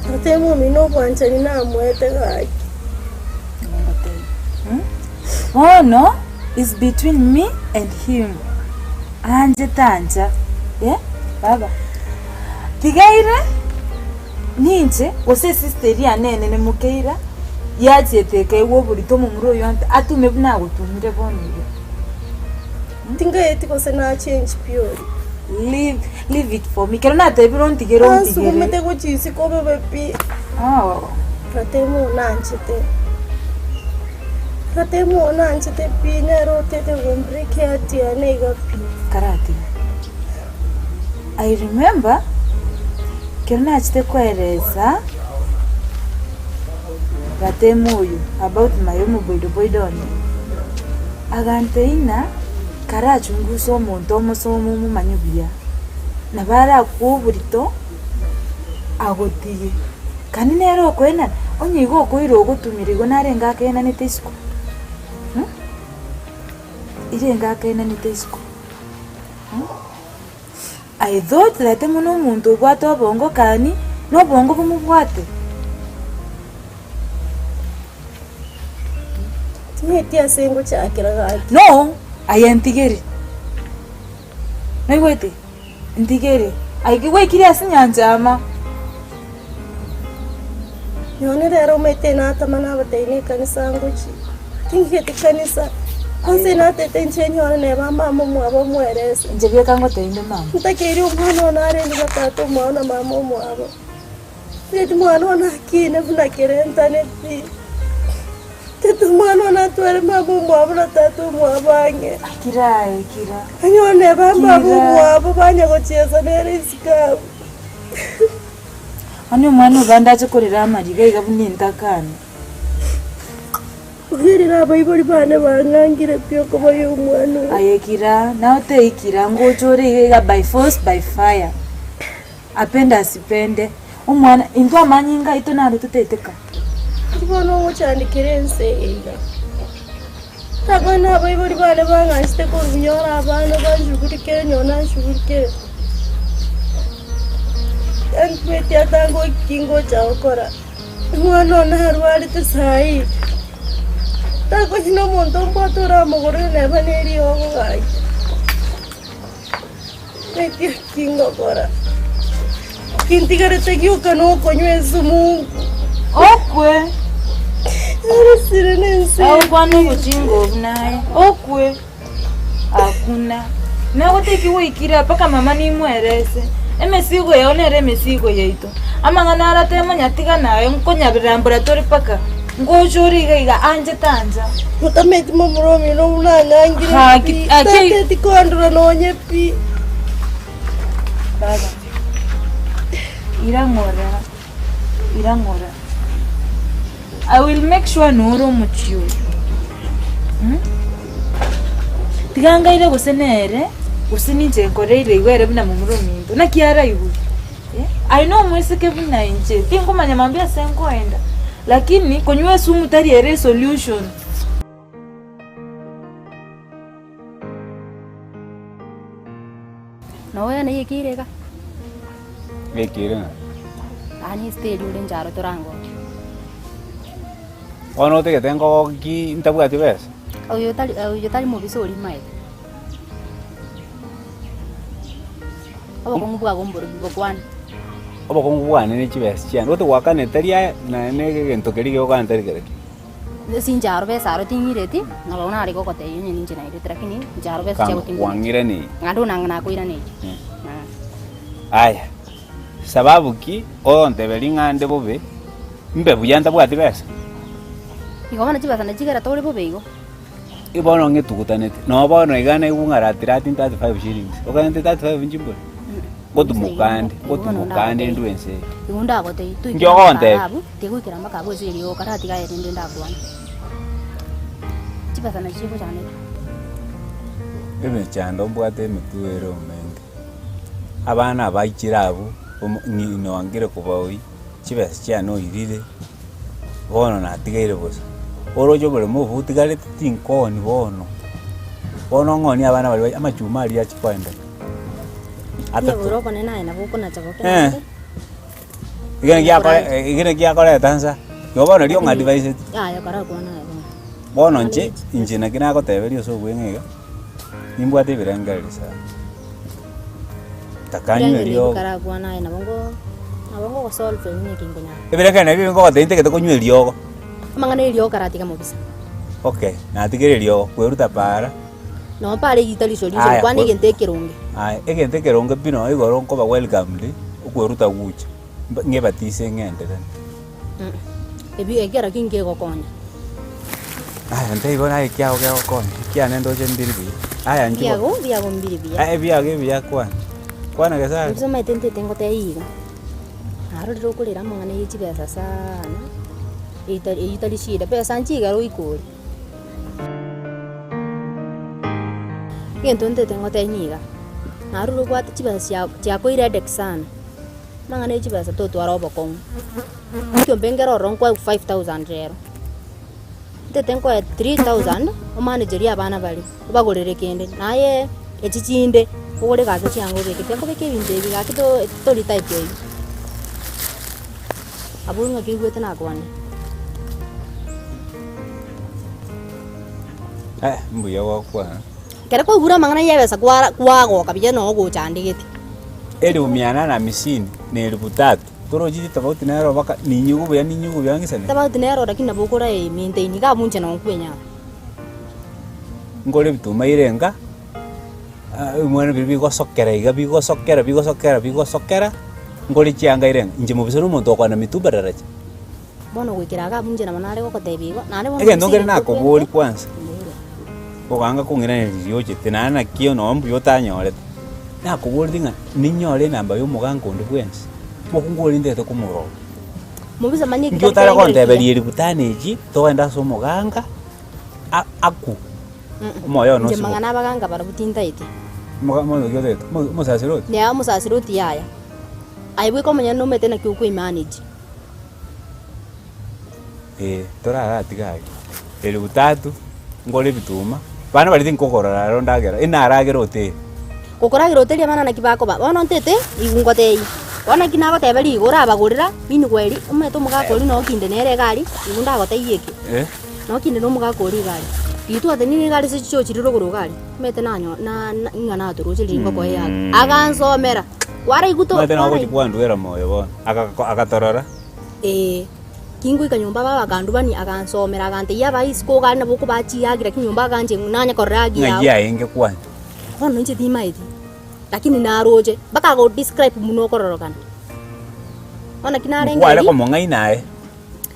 Totebe omino obwanchani namoete gaki. Bono is between me and him, anche tancha eh baba, tigaire ninche gose esister eria yane enene mokeira yachiete ekaigwa oborito omomura oyio ante atume buna agotumire bono iga. Tingaeti gose na change pi oria. Leave, leave it for me. Kero natebire ontigere ontigere. Ansugumete gochia isiko bobe pi. Oh. Ratemo oyo nanchete. Ratemo oyo nanchete pi nere otete gombreak heart yane iga pi. Karatiga. I remember, kero nachete koeresa Ratemo oyo about my omoboidoboido one, agantebia ng'a karachunguse omonto omosome omomanye buya, nabo arakwe oborito agotige. Kani nere okoenana, onye igo okoira ogotumire igo narenge akenanete isiko mh, irenge akenanete isiko mh. I thought that buna omonto obwate obongo kani, na obongo bomobwate. Timanyeti ase ngochakera gaki. No, aye ntigere, naigwete? Ntigere, aye ki gwaikire ase nyancha ama. Nonye rero omanyete natama nabatebi na ekanisa ngochia, tingigeti kanisa, ase natete inche nyore neba mama omwabo omwerese. Inche bieka ngotebi inde mama. Ntakeire omwana one arende na tata omwabo na mama omwabo, ntagete mwana one akine buna kerentane pi, ntagete omwana one atware mama omwabo na tata omwabo ang'e. Kira aye kira. Anyore neba mama Kira. omwabo banya gochiesa nere isiko abwo. Onye omwana obo andache korera amariga iga buna entakana. Oirire abaibori bane bang'angire pi okoboyia omwana oyo. Aye kira, nawe teikira, ngocha ore iga iga by force by fire. Apende asipende, omwana, intwe amanyinga aito naro toteteka. Inki bono ogochandekera ense eye iga? Nabono abaibori bane bang'anchete korwa nyore abana banshughulikere nyowe nanshughulikere. Antibweti ata ngoki ngocha gokora, omwana one arwarete saii, takonya na omonto ombwate oramogorere neba na eriogo gaki. Naki eki ngokora? Kintigarete gioka nokonywa esumu. Okwe. Narosire nense. Agokwana obochinga obu naye. Okwe. Hakuna. Nagoteki gwaikire mpaka mama nimwerese. Emesigo yao nere emesigo yaito. Amang'ana ara temonya tiga naye nkonyabirambora tore mpaka ngocha ore iga iga anche tancha. Motameti momura omino buna ang'angire Haki- pi. aki- Tateti kondora nonye pi. Baba, ira ng'ora, ira ng'ora. I will make sure nore omochie oyo. Mm? Tiga ngaire gose nere, gose ninche nkoreire igo ere buna momura ominto, naki araigwe? Aye nomoiseke buna inche, tinkomanya mambia ase nkoenda, lakini konywa esumu tari ere esolution. Nonya neyekire iga. Gekire ng'a? Yaani estage ore inche aro torangoke. Bono otagete ngoki ntabwati besa? Oyo tari oyo tari mobisa oria maete. Obokong'u bwago mborobi bokwane. Obokong'u bwane ne chibesa chiane, otogoakana tari aye naye na egento keria gegokana tari kerokio. Ase inche aro besa aro ting'ireti, nabo nare gogotebia onye ninche nairete lakini inche aro besa chiago ting'ireti. Kwang'iraneirie. Naende onanga nakoiraneiri. Aya, sababu ki ogonteberia ng'a nde bobe, mbe buya ntabwati besa? Igo bono chibesa nachigera tore bobe igo. Bono ng'etugutanete, noo bono iga naigwa ng'a rati rati 35 shillings, okagente 35 nchimbore? Ngotumoka ande, ngotumoka ande ndwe ense eye. Igo ndagotebia, Inki toikera mpaka ogontebia? abwo, tigoikera mpaka abwo ase erioka, ratiga aye rende ndakwane. Chibesa nachio chigochandeka. Emechando mbwate emetwe ere omenge, abana abaichire abwo, omo ng'ina oangire kobaoyia, chibesa chiane oirire. Bono natigaire bosa, oroche oboremo obo botigarete tinkoni bono, bono ng'onie abana baria bai amachuma aria achia koendeka. Onye bore okonene aye nabo okonacha boke Eh. naende. Ekero giakore ekero giakoreta nsa, igo bono riria ong'advisetie. Yaya karakwane aye bono. Bono inche, inche naki nagoteberia ase obweng'e iga, nimbwate ebirengererio sana. Takanywa eriogo. Karakwane aye nabo ngo nabo ngogosolve onye ki nkonyara. Ebirengererio nabio nkogotebia ntagete konywa eriogo. Amang'ana ya eriogo karatiga mobisa. Okay, natigire eriogo, kweruta paara. Noo pare rigita riso riso Aya, kwana kwe- egento ekeronge. Aya, egento ekeronge pi noo igoro nkoba welcomed, okweruta gucha, mba ng'ebatise ng'enderere. Ebi ekero ki nkegokonya. Aya ntebi bono aye ekiago kegokonya, ekiane ndoche mbiri buya. Aya inchuo. Ebiago, ebiago mbiri buya. Aye ebiago ebiya kwana, kwana gese Inche omanyete ntete ngotebia iga, narorire okorera amang'ana ye chibesa sana, eywo eywo tari shida, besa nchigere oikore. Egento ntete ngotebia niga, narorire obwate chibesa chia chiakoire headache sana, amang'ana ye chibesa totwara obokong'u. Ekiombe nkere ororo nkoegwa 5000 rero, ntete nkoe 3000 omanagerie abana baria, obagorere kende, naye echi chinde ogore gaki chianga obeke, tiga nkobeke ebinto ebi gaki to tori type eywo. Abwo ng'aki oigwete nakwanire. Eh, mbuya gwakwana. Ekero kwaigure amang'ana ya ebesa kwara kwagoka buya noo ogochandegete. Elifu mia nane hamsini na elifu tatu. Torochi tofauti nero mpaka ninyigwe buya ninyigwe buya ng'isane. Tofauti nero lakini nabo okora maintain iga abwo inche noo nkwenyara. Nkore ebituma ire nka, ebimwana biria bigosokera iga bigosokera bigosokera bigosokera, nkore chianga ire nka, inche mobisa na omonto okwana mitumba daraja. Bono goikera iga abwo inche nabo nare gogotebia igo, naende bono Egento gose nkere egento nakoboria kwanza, Mbora. oganga kong'iraneria riria ochete naende naki nonye mbuya otanyorete, nakoboretie ng'a ninyore enamba ya omoganka onde bwensi, mokungu oria ntagete komorora. Mobisa manya Inki otare konteberia eribu tano echi, togende ase omoganga, a- akwo, omoyo one Inche osiboke. mang'ana abaganga barabwo tintaeti. Omoga mono ki otagete? Omo- omosasiroti? Nyaye omosasiroti yaya. Aye bweka omonyene nomanyete naki okoimanage. Ee, toraratiga aria, elifu tatu, ngore ebituma, bana baria tinkokorora aro ndagera, inaragere hoteli. Gokoragera hoteli abana naki bakoba, bono ntete igo ngotebia, bono naki nagoteba rigo orabagorera, minigweri, omanyete omogaka oria nokinde nere iga aria, igo ndagotebia eke, nokinde na omogaka oria iga aria. Riria twatenenire iga aria ase chichoo chiria rogoro iga aria, omanyete nanyo na na ng'a natoroche riria ngokoa eaga, agansomera, kwaraigwa to Omanyete nabo ogochia kwaraigwa. kwanduera moyo bono, agako agatorora. Ee, kingoika nyomba baba akandubania, agansomera, agantebia abae isiko iga aria nabo okobachiagira ki nyomba aganche nanye korora haki Ng'ai yao. yaenge kwancha. Bono inche timaeti, lakini naroche, mpaka ago describe buna okororokana. Bono naki Nkware narengereria, komong'aina aye.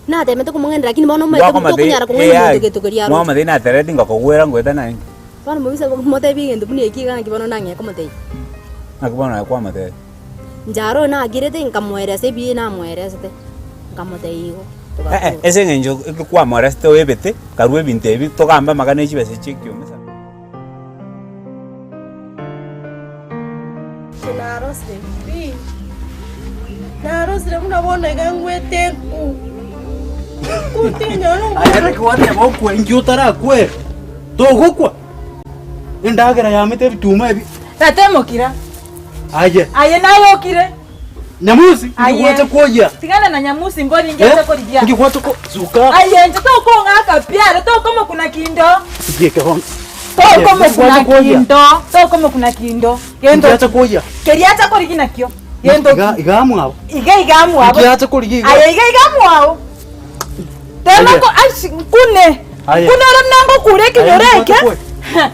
natemete komong'aina lakini bono omanyete tokonyara kong'aina omonto gento keria aroche. Mwamotebi natereti ngokogwera ngoeta naende. Bono mobisa motebie egento buna eki iga naki bono nang'ee komotebia. Naki bono aye kwamotebia. Inche aro nagirete nkamoeresa ebiya namoeresete, nkamotebia igo, Eh eh, togakora. ase eng'encho kwamoeresete oebete, karua ebinto ebi, togambe amagana e chibesa echi ekiombe sana. Inche narosire pi, narosire buna bono iga ngwete enku, enku tinyora Aye naki gwateba okwe inki otarakwe? Togokwa? Endagera yamete ebituma ebi. Tata emokira. Aye. Aye naye okire. Nyamusi, Aye. nki gwacha kwoyia? Tigana na Nyamusi mbori Eh? ngiacha korigia. Nki gwacha ko suka? Aye inche tokong'aka pi are tokomokuna kindo. Gieke bono. Tokomokuna kindo. Tokomokuna kindo. Gento Ngiacha kwoyia? Keria acha korigia nakio. Gento Iga iga mwabo. Iga iga mwabo. Ngiacha korigia iga. Aye iga iga mwao. Tema Aye. ko aish nkune. Aye. Nkune ore buna ngokure ekenyoro Aye, eke. ngiacha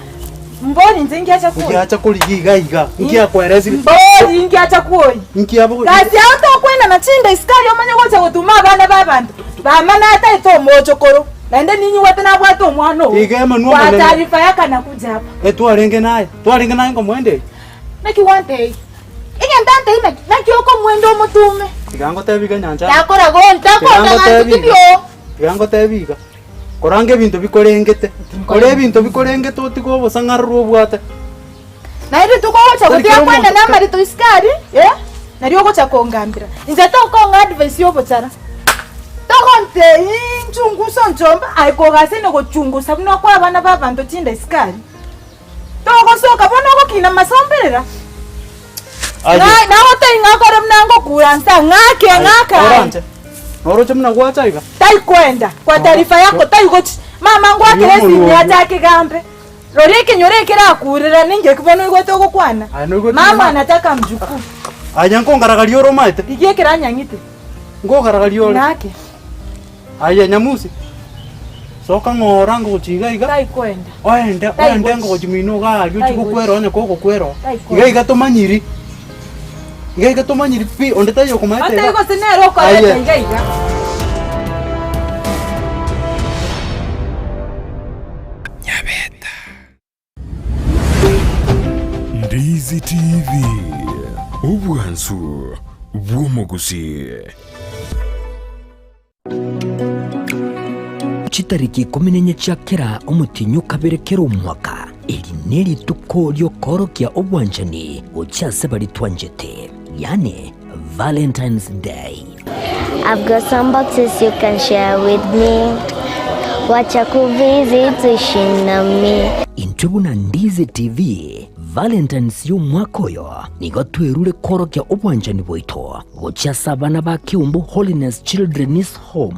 Mbori inche ngiacha kwoyia. Ngiacha korigia iga iga. Ngiakweresire. Mbori ngiacha kwoyia. Nkiabo. Gasi yao tokwenda chinda isikari omanye gocha gotuma abana ba abanto. Mama nataete omochokoro, naende ninyigwete nabwate omwana oo. Iga emanwa Kwa omonene. taarifa yake anakuja hapa. E twarenge naye, twarenge naye nkomoenda eye. Naki gwantebia? Egento antebia naki? Naki okomoenda omotume? Tiga ngotebi iga nyanchara. Takora gonta Tiga konta ganto ngotebi iga. tibio. Tiga ngotebi iga. Koranga ebinto bikorengete. Kora ebinto bikorengete otige obosang'aroro obwate. Naende rituko ogocha Tari gotiga kera kwenda omonto- namarito isiko aria, eh, nario ogocha kongambera. Inche tokong'a advice ya obochara. Togontebia nchunguse onchomba, aye kogasaine gochungusa buna okoa abana ba abanto chinda isiko aria. Togosoka bono ogokina masomberera. Aye. Ng'a nagotebia ng'a okore buna ngokura nsa, ng'ake Aye, ng'ake aye. oranche. Noroche buna gwacha iga. Taikwenda, kwa taarifa yako taigochi. Mama ngwakere Oyo esimi omorwani. achake gambe. Roria ekenyoro ekerakurera ninki bono oigwete ogokwana? Aye noigwete Mama buna- anataka mjukuu. Aye nkongaragaria ore omaete. Rigia ekeranyang'ite. Nkogaragaria ore. Ng'ake. Aye Nyamusi. Soka ng'ora ngogochia iga iga. Taikwenda. Oende Taigochi. oende ngogochia mino iga aria ochie Taigochi. gokwera onye kogokwera oo. Taikwenda. Iga iga tomanyiri. Iga iga tomanyiri pi onde taiyo okomaete Onde iga. gose nere okorete Aye. iga iga. Ndizi TV, obwansu bw'omogusii. Chitariki ikomi na inye chia kera omotienyi o kabere kera omwaka, eri nerituko ri'okoorokia obwanchani gochia ase baria twanchete, yaani Valentine's Day. I've got some boxes you can share with me Wacha kuvisit uishi nami. Intwe buna Ndizi TV, Valentine's y'omwaka oyo nigo twerure koorokia obwanchani bwaito gochia ase abana ba Keumbu Holiness Children's Home.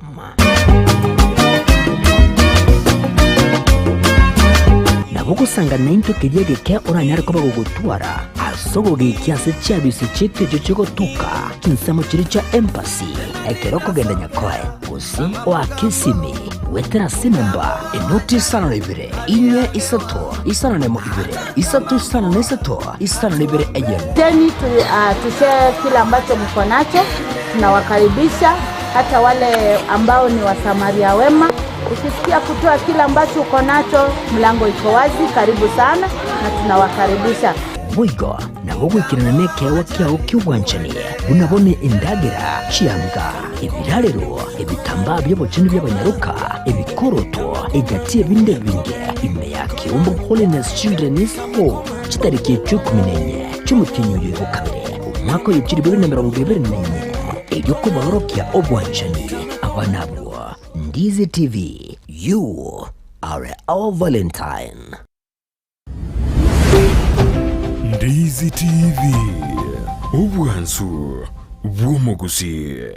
Nabo ogosanga naintwe keria egeke oranyare koba gogotwara ase ogogekia ase chiabisi chiaito echio chigotoka chinsemo chiria chia Embassy ekero okogenda Nyakoe gose oake esimi goetera ase enamba enoti isano na ibere inye isato isano na emo ibere isato isano na isato isano na ibere eyemo. Teni tu, uh, tushare kile ambacho mko nacho. Tunawakaribisha hata wale ambao ni wasamaria wema. Ukisikia kutoa kile ambacho uko nacho, mlango iko wazi, karibu sana na tunawakaribisha. Boigo nabo goikerana nekeegwa kiao ki'obwanchani, buna bono endagera, chianga, ebirarero, ebitambaa bi'obochenu bi'abanyaroka, ebikoroto, egati y'ebinde ebinge, ime ya Kiombo Holiness Children's Home, chitariki echio ikomi na inye chi'omotienyi oyo igo kabere, omwaka oyo chilifu ibere na emerongo ebere na inye, erio kobaorokia obwanchani abana abwo. Ndizi TV, you are our Valentine. Ndizi TV, obwansu bw'omogusii.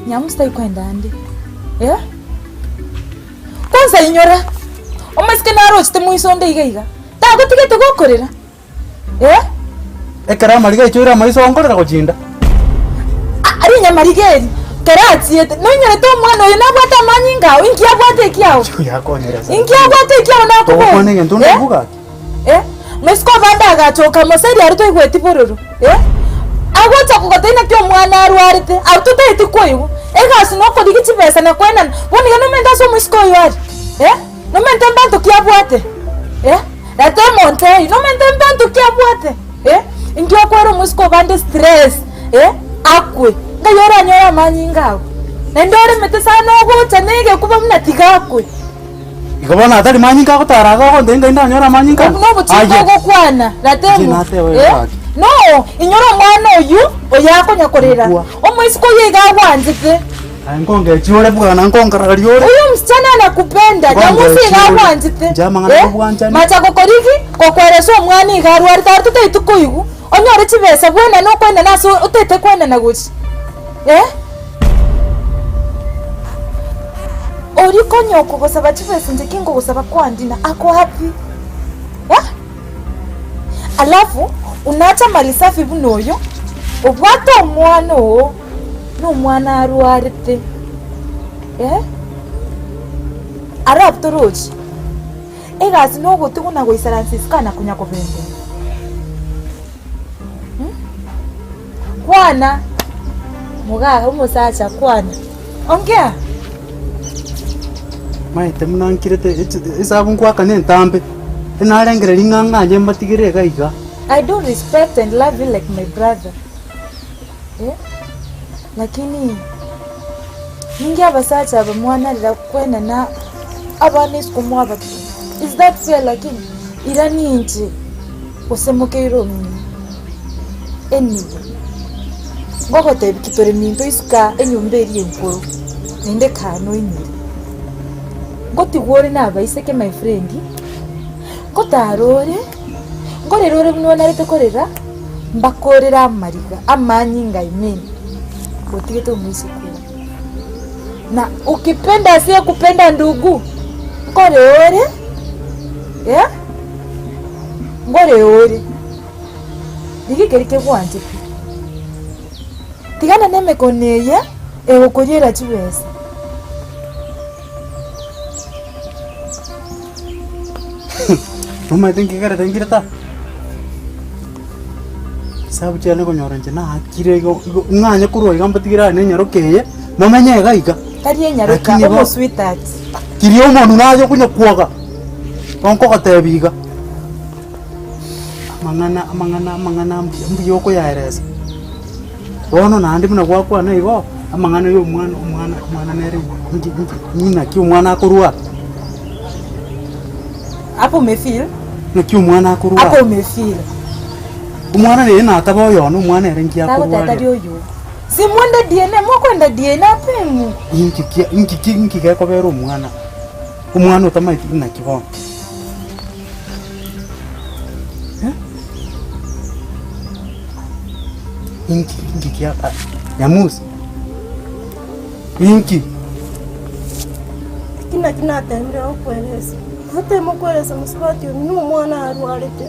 Nyamusi taikwenda ande eh? Kwanza inyora, omoiseke narochete moiso onde iga iga, tagotigete gokorera eh? Ekero amariga aichoire amaiso onkorera gochinda. Rinyamariga eri kero achiete, noinyorete omwana oyo nabwate amanyinga ao, inki abwate ekiao? Inki abwate ekiao nakobori? Togokwana egento Eh? naigwe gaki. Eh? Moiseke obande agachoka moseri aria toigweti bororo, eh? Agocha kogotebia naki omwana arwarete, abwo totaeti koigwa, egasi nokorigia chibesa na koenana, bono iga nomente ase omoiseke oyo are, eh? Nomente mbanto ki abwate, eh? Reta omonto oyio, nomente mbanto ki abwate, eh? Inki okoera omoiseke obande stress, eh? Akwe, ng'ai oranyore amanyinga agwo? Naende oremete sana ogocha na egekuba buna tiga akwe. Igo bono atari manyinga agotara iga ogontebia ng'ai ndanyore amanyinga? Obwo nobochiko Aye. ogokwana, Inche Ratemu. nateba Eh? gaki. No, inyora omwana oyio, oyo akonya korera. Nkwa. Omoisiko oyo iga agwanchete. Aye nkongechi ore bwana, nkongaragaria ore. Huyu msichana anakupenda, Nyamusi iga agwanchete. Inche amang'ana Eh? y'obwanchani. Macha gokorigi, gokweresa omwana iga arwarete aria totaeti koigwa, onyore chibesa bwenane okoenana ase otaete koenana gochia. Eh? Oria konya okogosaba chibesa inche ki nkogosaba kwandina, ako wapi? Eh? Alafu unaacha mali safi buna oyo, obwate omwana oo, na omwana arwarete, eh? Alafu torochi, egasi na ogotigwa na goisaransa isiko na konya kobembera. Mh? Kwana, mogaa omosacha kwana, ongea. Maete buna nkirete echi- esabu nkoakana entambe, enarengereria ng'a ng'anye mbatigere iga iga. I do respect and love you like my brother eh, lakini ninki abasacha aba mwanarera kwenena abana isiko mwabakina is that fair lakini? Ira ninche gose mokeire omino anyway ngogotebia ki tore minto isiko aa enyomba eria enkoro naende kaa noinire, ngotigwa ore na abaiseke my friend, ngotara ore. Nkorera ore buna onarete korera, mbakorere amariga, amanyinga I mean, otigete omoiseke oyo. Na ukipenda asiyekupenda ndugu, nkore ore eh, nkore ore, rigia keria kegwanchete, tigana na emekono eye egokoriera chibesa. Nomanyete nkigerete nkire ta? Chisabu chiane konyora inche naakire igo igo ng'anye korwa iga mbatigere aye na enyaroka eye, momenye iga iga. Tari enyaroka, Lakini bo- omosweetheart. Kiria omonwe naye okonya kwoga, bonkogotebia iga, amang'ana amang'ana amang'ana mbuya mbuya okoyaeresa. Bono naende buna gwakwana igo, amang'ana ya omwana omwana omwana nere inki inki inaki omwana akorwa? Hapo umefeel? Naki omwana akorwa? Hapo umefeel? Omwana nere nataba oyone omwana ere nki akorwa Tagoteba tari aria? oyo. Simwende DNA, mokwenda DNA apimwe. Inki kia inki ki inki gekobera omwana? Omwana otamaeti naki bono? Inki inki kia Nyamusi? Inki? Eki naki nateemire gokweresa, natema okweresa mosubati oyo buna omwana arwarete,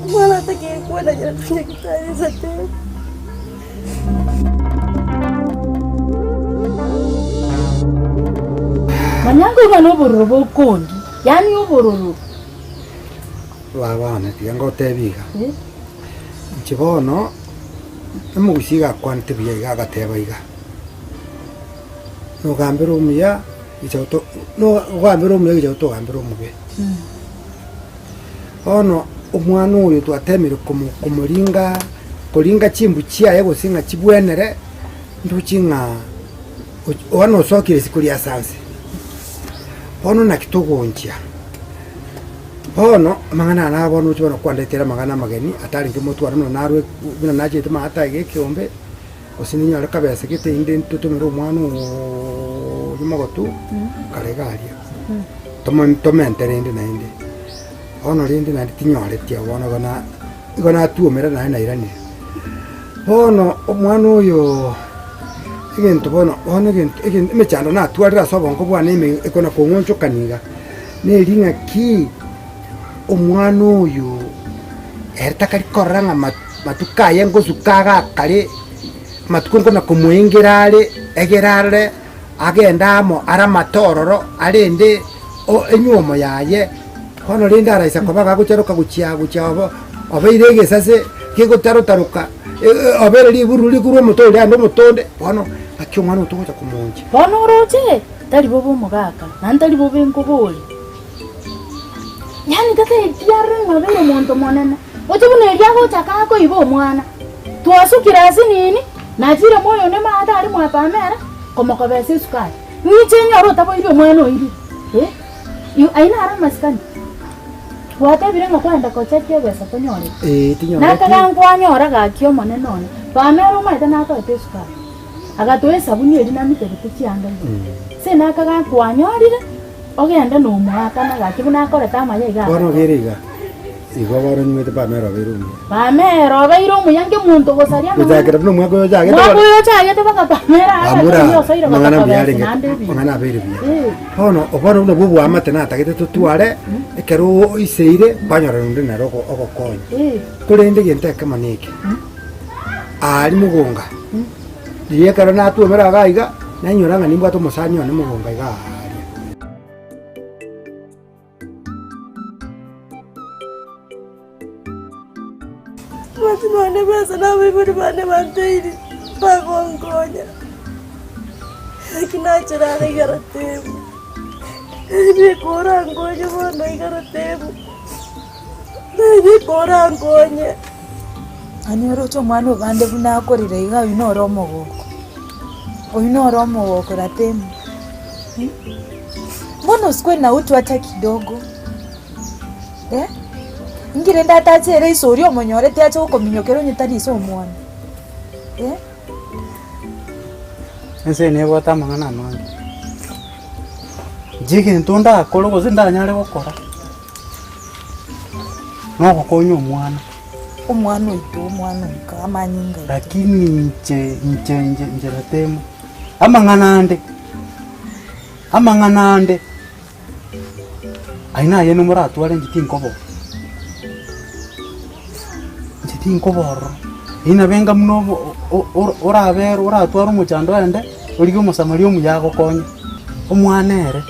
omwana atakeire kwenda nyagetari ase. Manya nkoigwa nobororo bokondi, yaani obororo. Baba one, tiga ngotebie iga, inche bono omogusii iga akwanete buya iga agateba iga, nogambera omuya gicha goto no ogambere omuya gicha gotogambera omobe. Bono omwana oyo twatemire komo komoringa koringa chimbu chiaye gose ng'a chibwenere, ntochi ng'a bono osokire isiko ria asanse. Bono naki togonchia. Bono amang'ana aya naro bono oche bono kwandetere amang'ana amageni atarenge motware buna narwe buna nachete maate aiga ekeombe, gose ninyore kabesa gete inde ntotomere omwana oyo mogotu kare iga aria, tomo tomente rende naende. Bono rende naende tinyoreti abwo bono igo na igo natwomera naende nairanire. Bono omwana oyo egento bono bono egento egento emechando natwarire ase obongo bwane ime ekona kong'onchokania iga. Neri ng'aki omwana oyo ere takari korora ng'a matuko aye ngosuka agakare, amatuko nkona komoengera are, egere arore agende amo aramate ororo arende enywomo yaye, bono rende araisa koba gagocharoka gochia gochia obo obeire egesase kegotarotaroka obeire ribururu rikorwa omote oria ande omote onde, bono ng'aki omwana oyo togocha komoonchia. Bono oroche, Tari bobe omogaka, naende tari bobe nkobori. Yaani tataeti arore ng'a obeire omonto monene. Oche buna erio agochaka akoiba omwana. Twasukire ase nini, nachire moyo one maate aria mwa Pamela, komokobesa esukari. Ng'iche nyore otaboiri omwana oirire, eh? Ayio naro amasikani. Gwatebire ng'a kwagenda gochekia ebesa tonyoreti. Ee, tinyoreti. Nakaga nkwanyora gaki omonene one. Mama ere omanyete natoete esukari. Agatoa esabuni eria namiterete chianga igoro. Ase nakaga nkwanyorire, ogende na omoakana gaki buna akorete amaya iga Bono agakora. kere iga, igo bono nyimete mama ere obeire omuya. Mama ere obeire omuya nkemonto ogosaria amang'ana. Gochakera buna omwaka oyo ochagete Mwaka bono. oyo ochagete mpaka mama ere Bamura, agachia osoire amang'ana mbuya gotokobesa arenge, naende ebinto. amang'ana abeire buya. Eh. Bono, obono buna bwa oboamate natagete totware, ekero oiseire, kwanyora onde nere ogo- ogokonya. Eh. Korende egento ekemo neke, aria mogonga, riria ekero natwomera iga iga, nainyora ng'a nimbwate omosani one mogonga iga aaria. Abanto bane besa na abaibori bane banteiri bagonkonya, naki nachera are igoro temu, beka orankonye bono igoro temu, beka orankonye. Yaani oroche omwana obande buna akorera iga oyio noro omogoko, oyio noro omogoko ratemo mh, mbona usikuwe na utu hata kidogo eh, inki rende atachere iso oria omonyorete ache gokominyokera onye tari ise omwana eh. Ense eye nebwate amang'ana amange, inche egento ndakore gose ndanyare gokora, nogokonya omwana. Omwana oito, omwana oika, amanyinga aito. Lakini inche, inche, inche, inche ratemo, amang'ana ande, amang'ana ande, ayio nayene moratware inche tinkobora, inche tinkoba ororo, eyio nabo enga buna obo o- o- orabere oratware omochando oende, origie omosamaria omuya agokonye, omwana ere.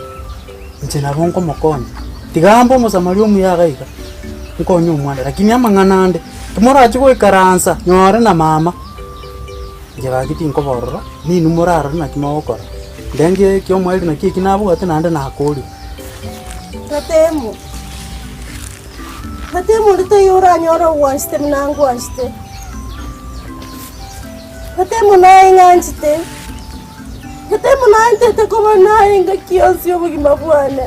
Inche nabo nkomokonya, tiga mbe omosamaria omuya iga iga, nkonye omwana, lakini amang'ana ande, timorachi goikaransa nyore na mama, inche gaki tinkoba ororo, ninwe morarore naki mogokora, ndenge eki omoerio naki eki nabwate naende nakorire. Ratemo, ratemo onde taiyo oranyore ogwanchete buna ngwanchete, ratemo naye ng'anchete. Gete naintete koba naye engaki yonsi y'obogima bwane.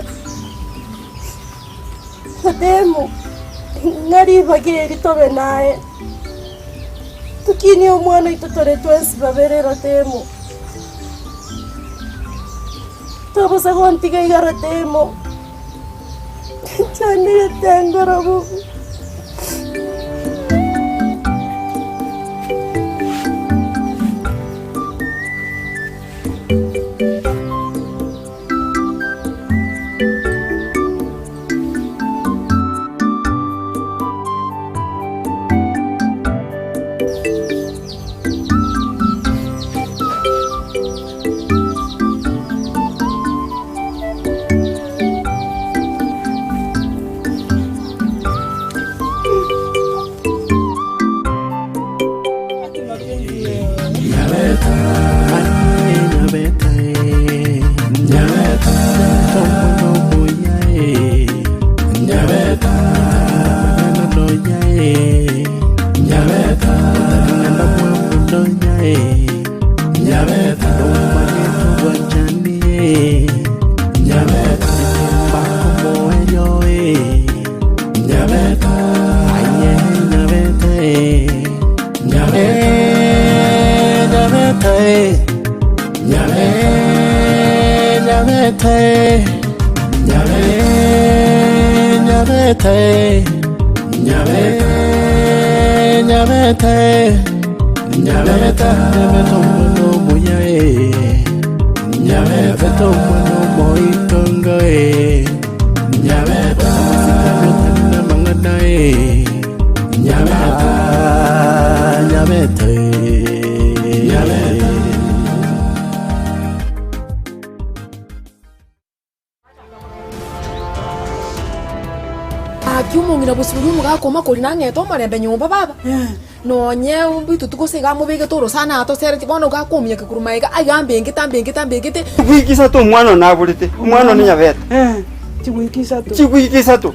Gete ng'a ribaga eri tobe naye, tokinie omwana oito tore twensi babere Ratemo. Tobaisa gontiga iga Ratemo, nchandegete nkoro bobe. Gaki omong'ina bosibori omogaka omakori nang'ete omorembe nyomba baba, nonye bitutu gose iga amobegete orosana atoseretie bono iga akominyokia korwa magega aiga ambengete ambengete ambengete. Chigwiki isato omwana one aborete, omwana one nyabete. Chigwiki isato. Chigwiki isato.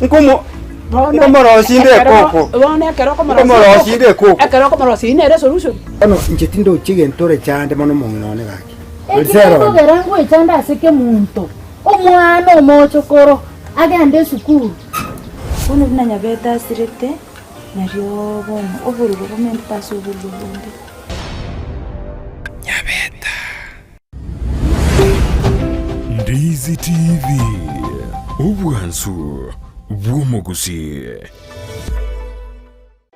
Nkomo nkomorosia inde ekoko. Bono ekero Nkomorosia inde ekoko. Ekero okomorosia eyio nere esolution. Bono inche tindochi egento ore chande mono omong'ina one gaki. Eki gekogera ngoichande ase kemonto, omwana omochokoro agende esukuru. Bono buna Nyabete asirete, nario bono obororo bomentete ase obororo bonde. Ndizi TV, obwansu bw'omogusii.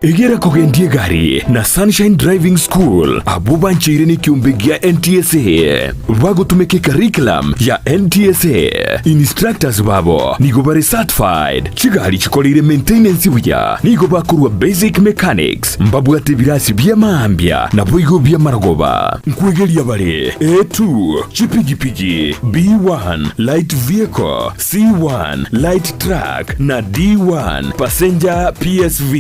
Egera kogendia egari na Sunshine Driving School abwo bancheire nekiombe gia NTSA bagotumeka ecurriculum ya NTSA. Instructors babo nigo bare certified, chigari chikoreire maintenance buya, nigo bakorwa basic mechanics, mbabwate ebirasi bia maambia naboigo bi'amarogoba. Nkwegeria bare A2, chipigipigi, B1, light vehicle, C1, light truck, na D1, passenger PSV.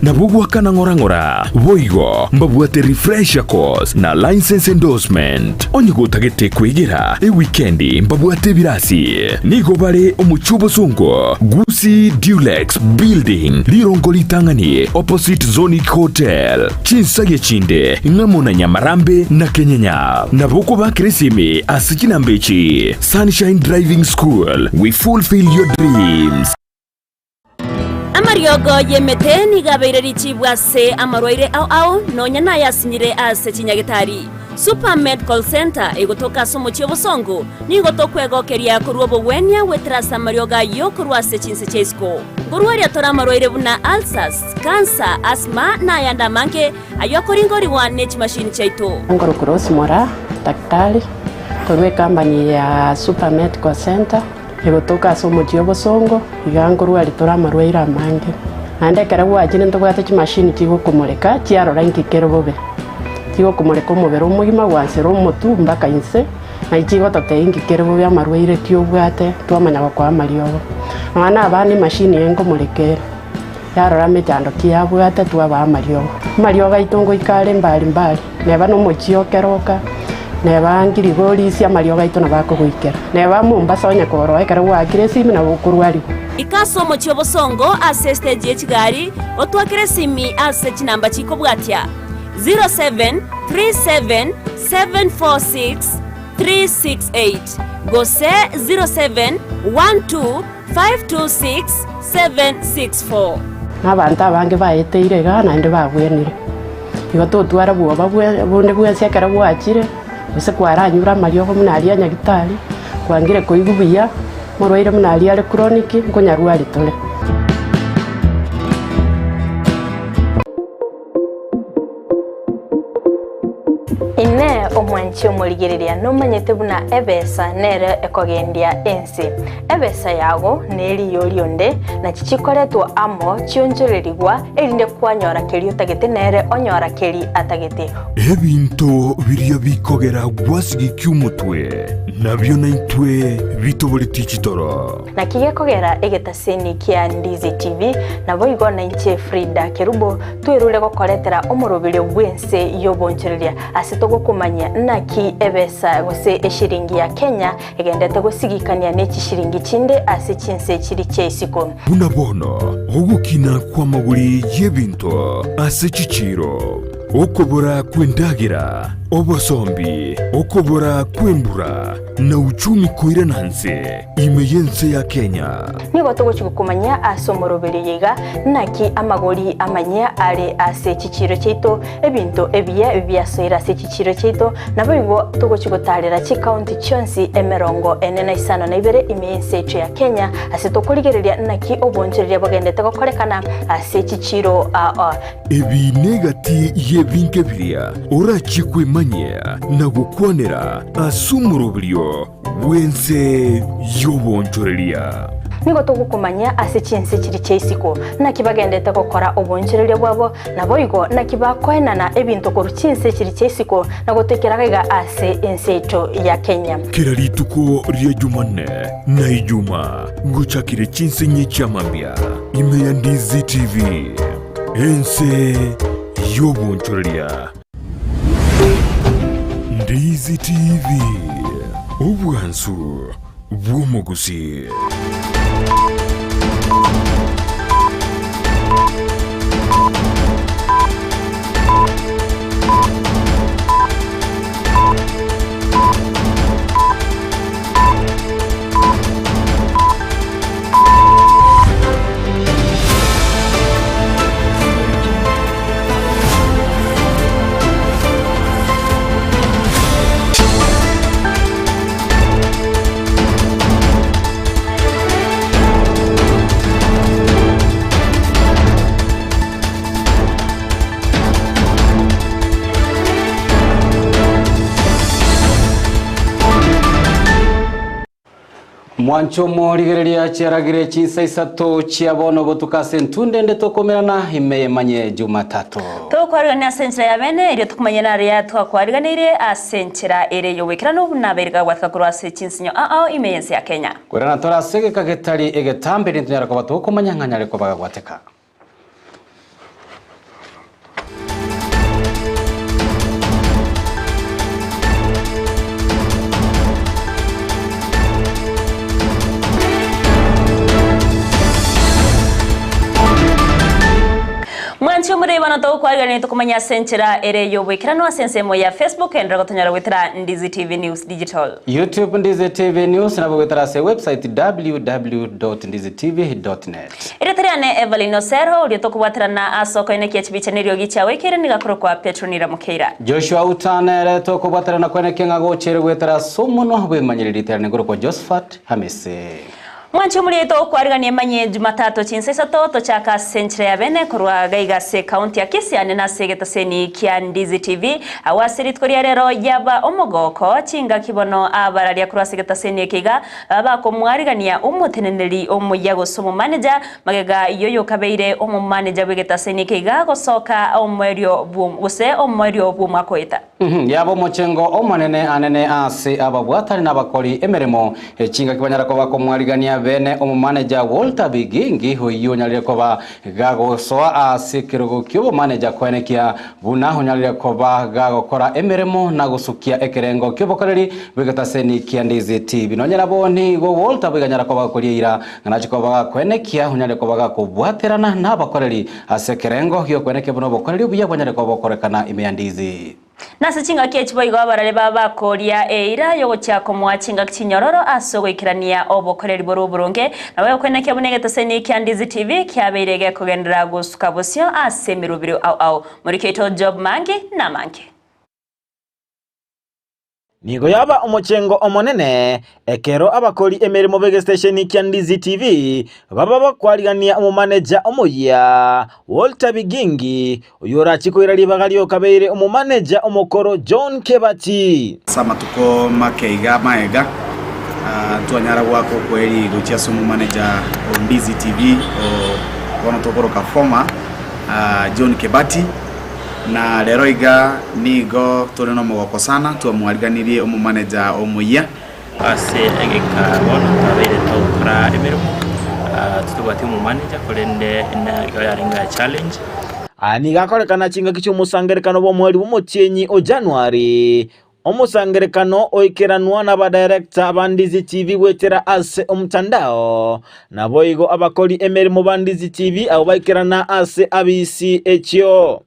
Nabwo goakana ng'ora ng'ora. Boigo mbabwate refresher course na licence endorsement. Onye gotagete kwegera ewikendi mbabwate ebirasi. Nigo bare omochie obosongo, Gusii Dulux Building, rirongo ritang'ani opposite Zonic Hotel. Chinsagia chinde ng'amo na Nyamarambe na Kenyenya. Nabo okobakera esimi ase chinamba echi, Sunshine Driving School, we fulfill your dreams. Amariogo y'emete nigo abeire richibu ase amarwaire ao ao, nonya nayasinyire ase chinyagetari. Super Medical Centre egotoka ase omochie obosongo, nigo tokwegokeria korwa obogwenia goetera ase amariogo ayio korwa ase chinse chia isiko. Nkorwaria tore amarwaire buna ulcers, cancer, asthma na ayande amange ayio akoringorigwa ne chimashini chiaito. Nkorokwa Rose Moraa, daktari korwa ecompany ya Super Medical Centre egotoka ase omochie obosongo, iga nkorwaria tore amarwaire amange. Naende ekero gwachire ntobwate chimashini chigokomoreka chiarora inki kere bobe. Chigokomoreka omobere omogima gwansera omotwe mpaka inse, naye chigototebia inki kere bobe amarwaire ki obwate twamanya gokoa amariogo. Nonya na abana emashini eye nkomoreka ere, yarora emechando ki yabwate twabaa amariogo. Amariogo aito ngoika are mbari mbari, neba na omochie o Keroka, neba Ngirigorisia amariogo aito nabo akogoikera. Neba Mombasa onye koroa ekero gwaakire esimi nabo okorwarigwa. Ika ase omochie obosongo ase estage ye chigari, otwakere esimi ase chinamba chikobwatia, 0737746368 gose 0712526764. Na abanto abange baeteire igaa naende babwenire. Igo totwara bwoba bonde bwensi ekero gwachire, gose kwaranyure amariogo buna aria a nyagitari, kwangire koigwa buya, omorwaire buna aria are chronic, nkonyarwari tore. Inee! Omwanchi omorigereria nomanyete buna ebesa nere ekogendia ense? Ebesa yago neriyo rionde, nachi chikoretwa amo chionchorerigwa, erinde kwanyora keria otagete nere onyora keri atagete. Ebinto biria bikogera gwasigikia omotwe, nabio naintwe bitoboretie chitoro. Naki gekogera egetaseni kia Ndizi TV, naboigo nainche Frida Kerubo Twerure gokoretera omoroberio bw'ense y'obonchoreria ase togokomanyia naki ebesa gose eshiringi ya Kenya egendete gosigikania ne chishiringi chinde ase chinse chiri chia isiko. Buna bono ogokina kw'amagori y'ebinto ase chichiiro, okobora kw'endagera, obosombi, okobora kw'embura, na uchumi koirana nse ime y'ense ya Kenya. Nigo togochia gokomanyia ase omoroberio oyo iga, naki amagori amanyia are ase chichiiro chiaito, ebinto ebiya biasoire ase chichiiro chiaito, naboigo togochia gotaarera chikaunti chionsi emerongo ene na isano na ibere ime y'ense yaito ya Kenya, ase tokorigereria naki obonchoreria bogendete gokorekana ase chichiiro aa. Ebi negati y'ebinto biria orachie kwemanyia na gokwanera ase omoroberio bw'ense y'obonchoreria. Nigo togokomanyia ase chinse chiria chia isiko, naki bagendete gokora obonchoreria bwabo, naboigo naki bakoenana ebinto korwa chinse chiria chia isiko na gotoikera iga ase ense yaito ya Kenya. Kera rituko ria Jumanne na Ijuma ngochakire chinse inye chi'amambia ime ya Ndizi TV, ense y'obonchoreria. Ndizi TV, obwansu bw'omogusii. Mwanche omorigereria chiaragire chinsa isato chia bono botuko ase entunde ende tokomerana ime yemanye Jumatatu. Tokwarigania ase enchera ya bene, erio tokomanya naria twakwariganeirie ase enchera ere y'ogoikeranu buna abairi gagwatika korwa ase chinsinyo ao ao ime y'ense ya Kenya. Kwerana tore ase egeka getari egetambe erinde tonyare koba tokomanya ng'a nyare koba gagwateka. Mwanche omoreba togokwarigania tokomanya ase enchera ere y'oboikeranu ase ensemo ya Facebook enderera gotonyora goetera Ndizi TV News Digital. YouTube Ndizi TV News nabo goetera ase website www.ndizitv.net. Erieta riane Evelyn Osero, oria tokobwaterana ase okoenekia chibicha neriogi chiagoikeire nigo akorokwa Petronila Mokeira. Joshua Uta nere tokobwaterana koenekia ng'a gochere goetera ase omonwa bw'emanyereri riterane korokwa Josephat Hamisi. Mwanche omorieto okwarigania emanye Jumatatu chinsa isato tochaka ase enchera ya bene korwa gaiga ase ekaunti ya Kisii ande nase egetaseni kia Ndizi TV. Agwo ase rituko ria rero yaba omogoko chingaki bono abararia korwa ase egetaseni eke iga bakomwarigania omoteneneri omoyia gose omomaneja magega yoyokabeire omomaneja bw'egetaseni eke iga gosoka omoerio gose omoerio bw'omwaka oeta. Yaba omochengo omonene anene ase ababwatani na abakori emeremo, chingaki banyara koba komwarigania bene omomaneja Walter Bigingi oyio onyarire koba gagosoa ase ekerogo ki'obomaneja koenekia buna onyarire koba gagokora emeremo na gosukia ekerengo ki'obokoreri bw'egetaseni kia Ndizi TV. Nonye nabo nigo Walter boiganyara koba gakoria eira ng'a nache koba gakoenekia onyarire koba gakobwaterana nabakoreri Ase ekerengo gi'okwenekia buna obokoreri obuya bwanyare koba bokorekana ime ya Ndizi. Nase chingaki echi boigo abarare ba bakoria eira y'ogochia komoa chingaki chinyororo ase ogoikerania obokoreri borwo oboronge, nabo egokwenekia buna egeteseni kia Ndizi TV kiabeire gekogenderera gosuka bosio ase emerobiro ao ao. Moriki oito Job Mangi namange. Nigo yaba omochengo omonene ekero abakori emeremo b'egesitesheni kia Ndizi TV baba bakwarigania omomaneja omoyia Walter Bigingi oyio orachie koira ribaga riokabeire omomaneja omokoro John Kebati. Ase amatuko make iga magega, ntwanyara goaka okweri gochia ase omomaneja o Ndizi TV o bono tokoroka former John Kebati. Na rero iga nigo tore nomogoko sana twamwariganirie omomaneja omoyia. Ase egeka bono twabeire togokora emeremo, titobwati omomanager korende nigo yarenge a challenge. Aya nigo akorekana chingaki chi'omosangererekano bw'omweri bw'omotienyi o January, Omosangererekano oikeranwa n'abadirector ba Ndizi TV goetera ase omotandao, naboigo abakori emeremo ba Ndizi TV abwo baikerana ase abisi echio.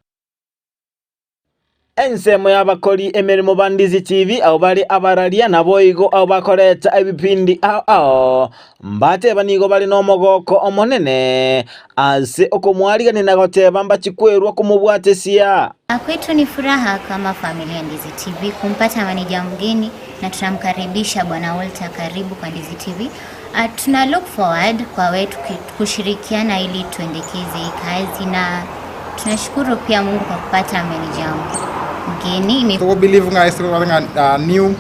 Ensemo y'abakori emeremo ba Ndizi TV abwo bare abararia naboigo abwo bakoreta ebipindi ao ao, mbateba nigo bare nomogoko omonene ase okomwarigania na goteba mbachi kwerwa komobwatesia. Kwetu ni furaha kama familia Ndizi TV kumpata maneja mgeni na tunamkaribisha Bwana Walter, karibu kwa Ndizi TV. Uh, tuna look forward kwa wetu kushirikiana ili tuendekeze hii kazi na tunashukuru pia Mungu kwa kupata meneja mgeni. So we believe nga is nga new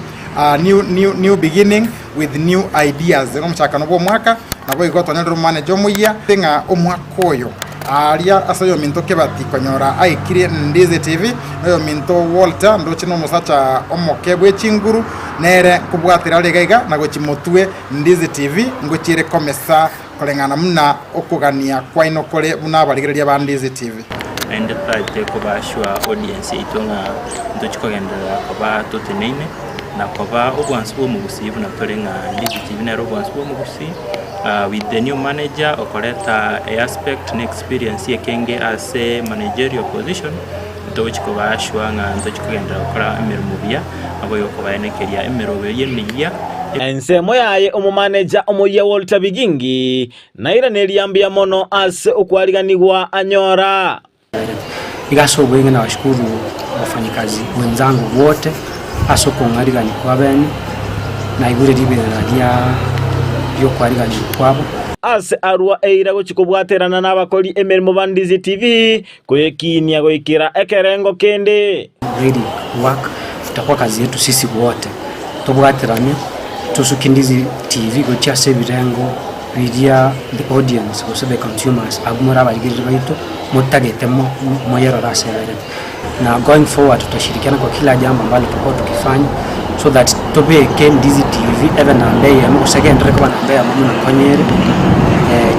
new new new beginning with new ideas omochakano bwa omwaka nabo igo twanyorire omanager omoyia ng'a omwaka oyo Aaria ase oyominto Kebati konyora aikire Ndizi TV, na oyominto Walter ndoche nomosacha omoke bwe chinguru, nere nkobwatera are iga iga na gochia motwe Ndizi TV ngochiere komesa koreng'ana buna okogania kwaino kore buna abarigereria ba Ndizi TV. Naende totagete kobashua audience yaito ng'a ntochi kogenderera koba toteneine na koba obwansu bwa omogusii buna tore ng'a Ndizi TV nere obwansu bwa omogusii. With the new manager okoreta aspect na experience ekenge ase managerial position, ntogochi koba sure ng'a ntochi kogenderera gokora emeremo buya, naboigo kobaenekeria emeroberio emiya. Ensemo yaye omomaneja omoyia Walter Bigingi nairaneria mbuya mono ase okwariganigwa anyora. Iga ase obweng'e nabashukuru wafanyikazi wenzangu wote ase okong'arigania kwabene, naigure riberera ria ri'okwariganigwa kwabo. Ase arua eira gochia kobwaterana nabakori emeremo ba Ndizi TV koyekiinia goikera ekerengo kende. Really work itakuwa kazi yetu sisi wote tobwaterane. Tosuki Ndizi TV gochia ase ebirengo biria the audience gose the consumers abwo more abarigereria baito motagete mo moyerore ase eberete. Na going forward tutashirikiana kwa kila jambo ambalo tutakuwa tukifanya so that tobeke Ndizi TV ebe namba eyemo gose egenderere koba namba eyemo buna konya ere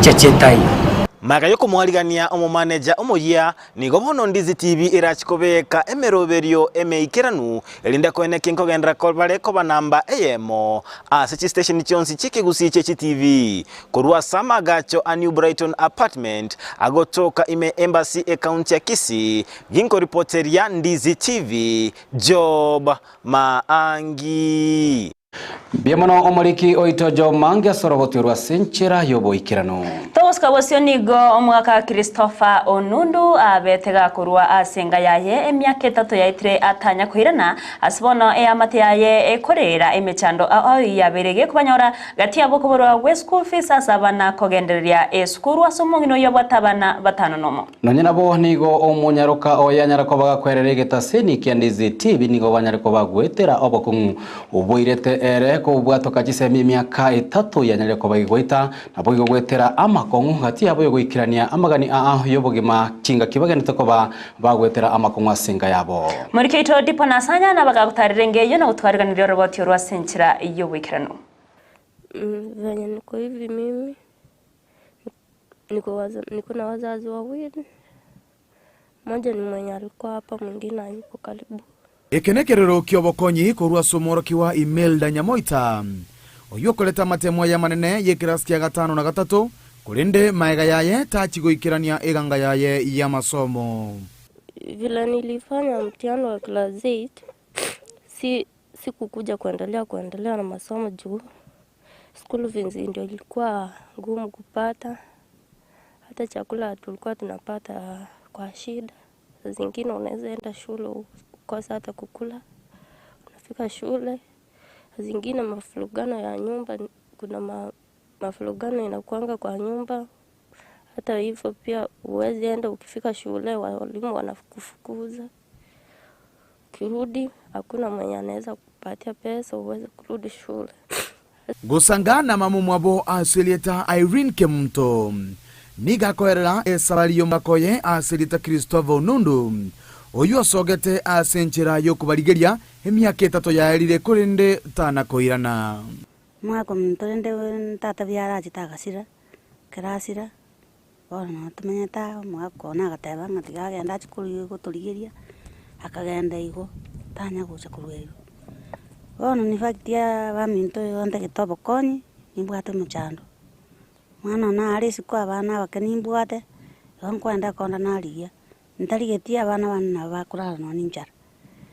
cheche etaiyo. Magega y'okomoarigania omomaneja omoyia, nigo bono Ndizi TV erachi kobeeka emeroberio emeikeranu, erinde koeneki nkogenderera kobare koba namba eyemo ase chisitesheni chionsi chi'ekegusii chie chitivi. Korwa ase amagacho a New Brighton Apartment agotoka ime Embassy ekaunti ya Kisii, ginkoripoteria Ndizi TV, Job Maangi. Mbuya mono omoriki oito Job Mange ase orogoti orwo ase enchera y'oboikeranu. Togosika bosio nigo omogaka Christopher Onundu abete gakorwa ase enga yaye emiaka etato yaetire atanya koirana ase bono eamate yaye ekoreera emechando ao ao eyio yabeire gekobanyora gati yabo okoborwa gwe school fees ase abana kogendereria esukuru ase omong'ina oyio abwate abana batano nomo. Nonye nabo nigo omonyaroka oye anyare koba gakwerera egetaseni kia Ndizi TV nigo banyare koba goetera obokong'u oboirete ere kobwatoka chisemi emiaka etato yanyarire koba egoita naboigo goetera amakong'u gati yabo yogoikerania amagani aa yobogima chingaki bagenderete koba bagoetera amakong'u ase enka yabo. Morike oito Dipo na Asanya nabagagotaarera enga eyio na gotwariganiria oroboti orwo ase enchera y'oboikeranu. Venye niko hivi mimi niko niko na wazazi wawili, mmoja ni mwenye alikuwa hapa mwingine hayuko karibu. Eke nekerero ki'obokonyi korwa ase omworokigwa Imelda Nyamoita, oyio okorete amatemo aye amanene y'ekerasi kia gatano na gatato, korende maega yaye tachi goikerania eganga yaye y'amasomo. Vile nilifanya mtihani wa class 8 si sikukuja kuendelea kuendelea na masomo juu school fees ndio ilikuwa ngumu kupata, hata chakula tulikuwa tunapata kwa shida. Saa zingine unaweza enda shule ukosa hata kukula, unafika shule. Saa zingine mafurugano ya nyumba, kuna ma, mafurugano inakuanga kwa nyumba. Hata hivyo pia huwezi enda, ukifika shule walimu wanakufukuza. Ukirudi hakuna mwenye anaweza kupatia pesa uweze kurudi shule. Gosanga namamomwabo ase erieta Irene Kemunto. Nigo akoerera esabari y'omogaka oye ase erieta Christopher Onundu, oyio osogete ase enchera y'okobarigeria emiaka etato yaerire korende tana koirana. Omwaka omonto rende tata biara achete agasira, ekero asira, bono nabo tomenyete aa, omogaka one agateba ng'a tiga agende achie kori gotorigeria, akagenda igo, tanya gocha korwa erio. Bono in fact abaminto igo ntagete obokonyi, nimbwate omochando, mwana one are isiko abana abake nimbwate, igo nkoenda konda narigia, ntarigeti abana bane nabo bakorara nonye na enchara.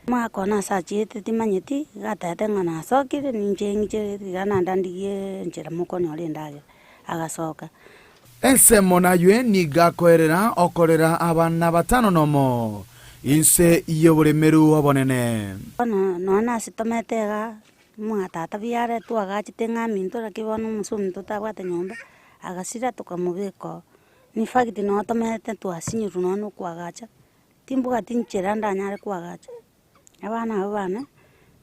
Omwaka one ase achiete timanyeti, iga atebete ng'a nasokire ninche ng'iche tiga naende ndigie enchera mokonyora endagera, agasoka. Ensemo naywe nigo akoerera okorera abana batano nomo inse y'oboremeru obonene. Bono nonya nase tomete igaa, omwa tata biare twagachete ng'a aminto naki bono omonto ominto tabwate nyomba, agasira tokamobeka oo. In fact nonya tomete twasinyirwe nonya na okoagacha, timbwati nchera ndanyare koagacha. Abana abwo bane,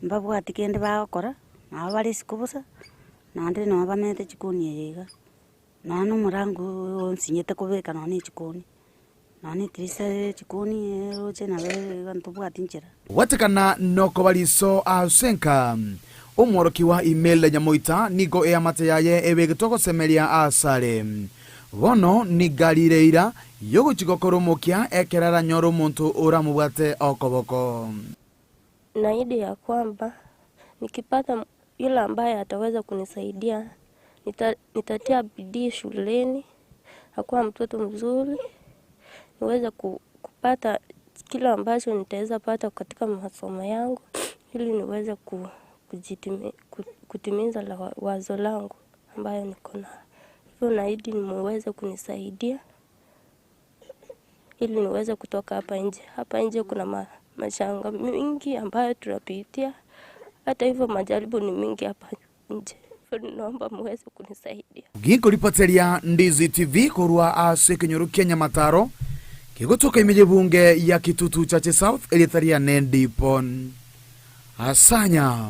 mbabwati kende bagokora, nabo bare isiko bosa, naende nonya bamenyete chikoni eye iga. Nonya na omorango oyo onsinyete kobeka nonya na echikoni, nonya na etirisa ya echikoni eroche nabo iga ntobwati nchera. Gwatekana nokoba riso ase enka. Omworokigwa Imelda Nyamoita nigo eamate yaye ebegetwe gosemeria asare. Bono nigo arire eira y'ogochia gokora omokia ekero aranyore omonto oramobwate okoboko. Naahidi ya kwamba nikipata yule ambaye ataweza kunisaidia nita, nitatia bidii shuleni nakuwa mtoto mzuri niweze kupata kile ambacho nitaweza pata katika masomo yangu ili niweze kujitimi, kutimiza la wazo langu ambayo niko nayo. Hivyo naahidi muweze kunisaidia ili niweze kutoka hapa nje. Hapa nje kuna ma, mashanga mingi ambayo tunapitia. Hata hivyo majaribu ni mingi hapa nje. Hivyo naomba muweze kunisaidia. Ginkoripoteria Ndizi TV korwa ase ekenyoro kia Nyamataro kegotoka ime y'ebunge ya Kitutu Chache South erieta riane Dipon Asanya.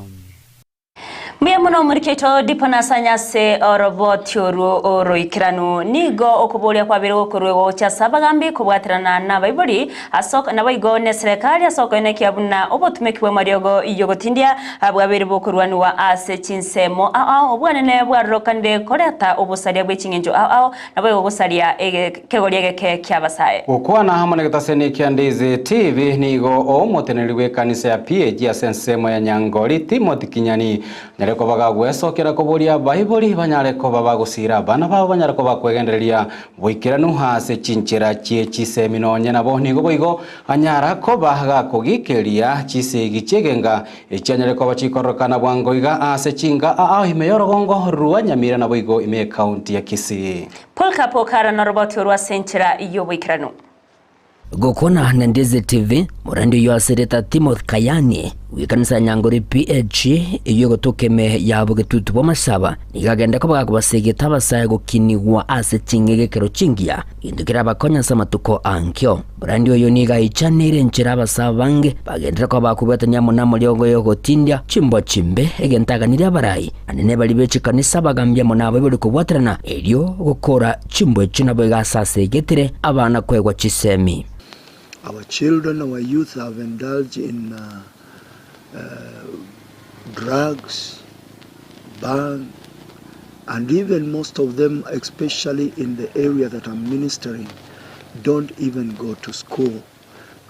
Mbuya mono omoriki oito Dipo Nasanya ase oroboti orwo oroikeranu. Nigo okoboria kwabeire gokorwegwa gochia ase abagambi kobwaterana nabaibori ase naboigo neserekari ase okoenekia buna obotumeki bw'amariogo y'ogotindia bwabeire bokorwaniwa ase chinsemo ao ao. Obwanene bwarorokanire koreta obosaria bwe ching'encho ao ao naboigo gosaria ekegori egeke ki'abasae. Gokwana amo negetaseni kia Ndizi TV nigo omoteneneri bw'ekanisa ya PAG ase ensemo ya Nyangori Timothy Kinyani anyare koba gagwesokera na koboria abaibori banyare koba bagosiira abana babo banyare koba bakwegendereria boikeranu ase chinchera chie chisemi nonye nabo nigo boigo anyara koba gakogikeria chisegi chi'egenga echianyare koba chikororokana bwango iga ase chinga ao ime y'orogongo rwa Nyamira naboigo ime y'ecounty ya Kisii. Paul Kapo kara noroboti orwo ase enchera y'oboikeranu. Gokwana na Ndizi TV, morandi oyio ase erieta Timothy Kayani, bw'ekanisa ya Nyangori PAG eyio egotoka ime ya bogetutu bw'amasaba, nigo agenda koba gakobasegeta abasae gokinigwa ase ching'egekero chingiya, gento kerabakonye ase amatuko ankio. Morandi oyo nigo aichaneire enchera abasae abange bagenderere koba bakobwatania amo namoriogo y'ogotindia chimbwa chimbe, egento aganirie abarai Anene baria be chikanisa bagambia amo nabaibori kobwaterana, erio gokora chimbwa echio naboigo ase asegetire abana koegwa chisemi. Our children, our youth have indulged in drugs, bhang, and even most of them, especially in the area that I'm ministering, don't even go to school.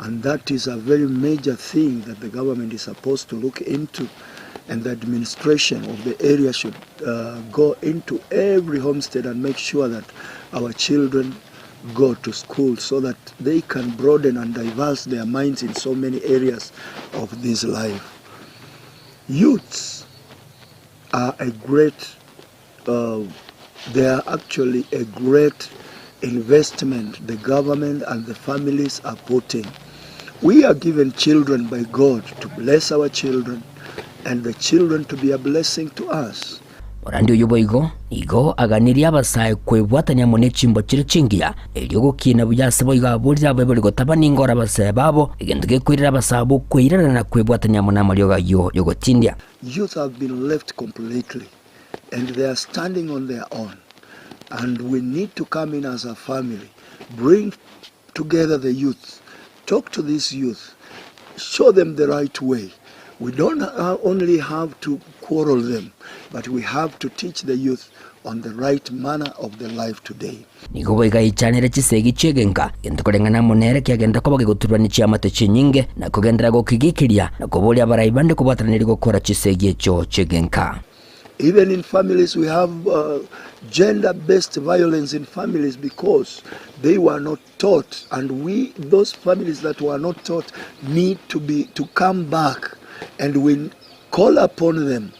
And that is a very major thing that the government is supposed to look into, and the administration of the area should uh, go into every homestead and make sure that our children go to school so that they can broaden and diverse their minds in so many areas of this life. Youths are a great, uh, they are actually a great investment the government and the families are putting. We are given children by God to bless our children and the children to be a blessing to us. Morandi oyio boigo nigo aganirie abasae kwebwatania amo ne chimbo chire chingiya, erio gokina buya ase boigo aborire abaibori gotaba ningo ore abasae babo, egento gekoirera abasae abwo kweirana na kwebwatania amo namariogo ayio yogotindia. Youth have been left completely and they are standing on their own and we need to come in as a family, bring together the youth, talk to these youth, show them the right way. We don't only have to quarrel them, but we have to teach the youth on the right manner of the life today. Nigo boigo aichanere chisegi chi'egenka, gento koreng'ana amo nere kiagenda koba gegoturwa ne chiamate chinyinge, na kogenderera gokigikiria, na koboria abarai bande kobwataneria gokora chisegi echio chi'egenka. Even in families we have uh, gender based violence in families because they were not taught and we those families that were not taught need to be to come back and we call upon them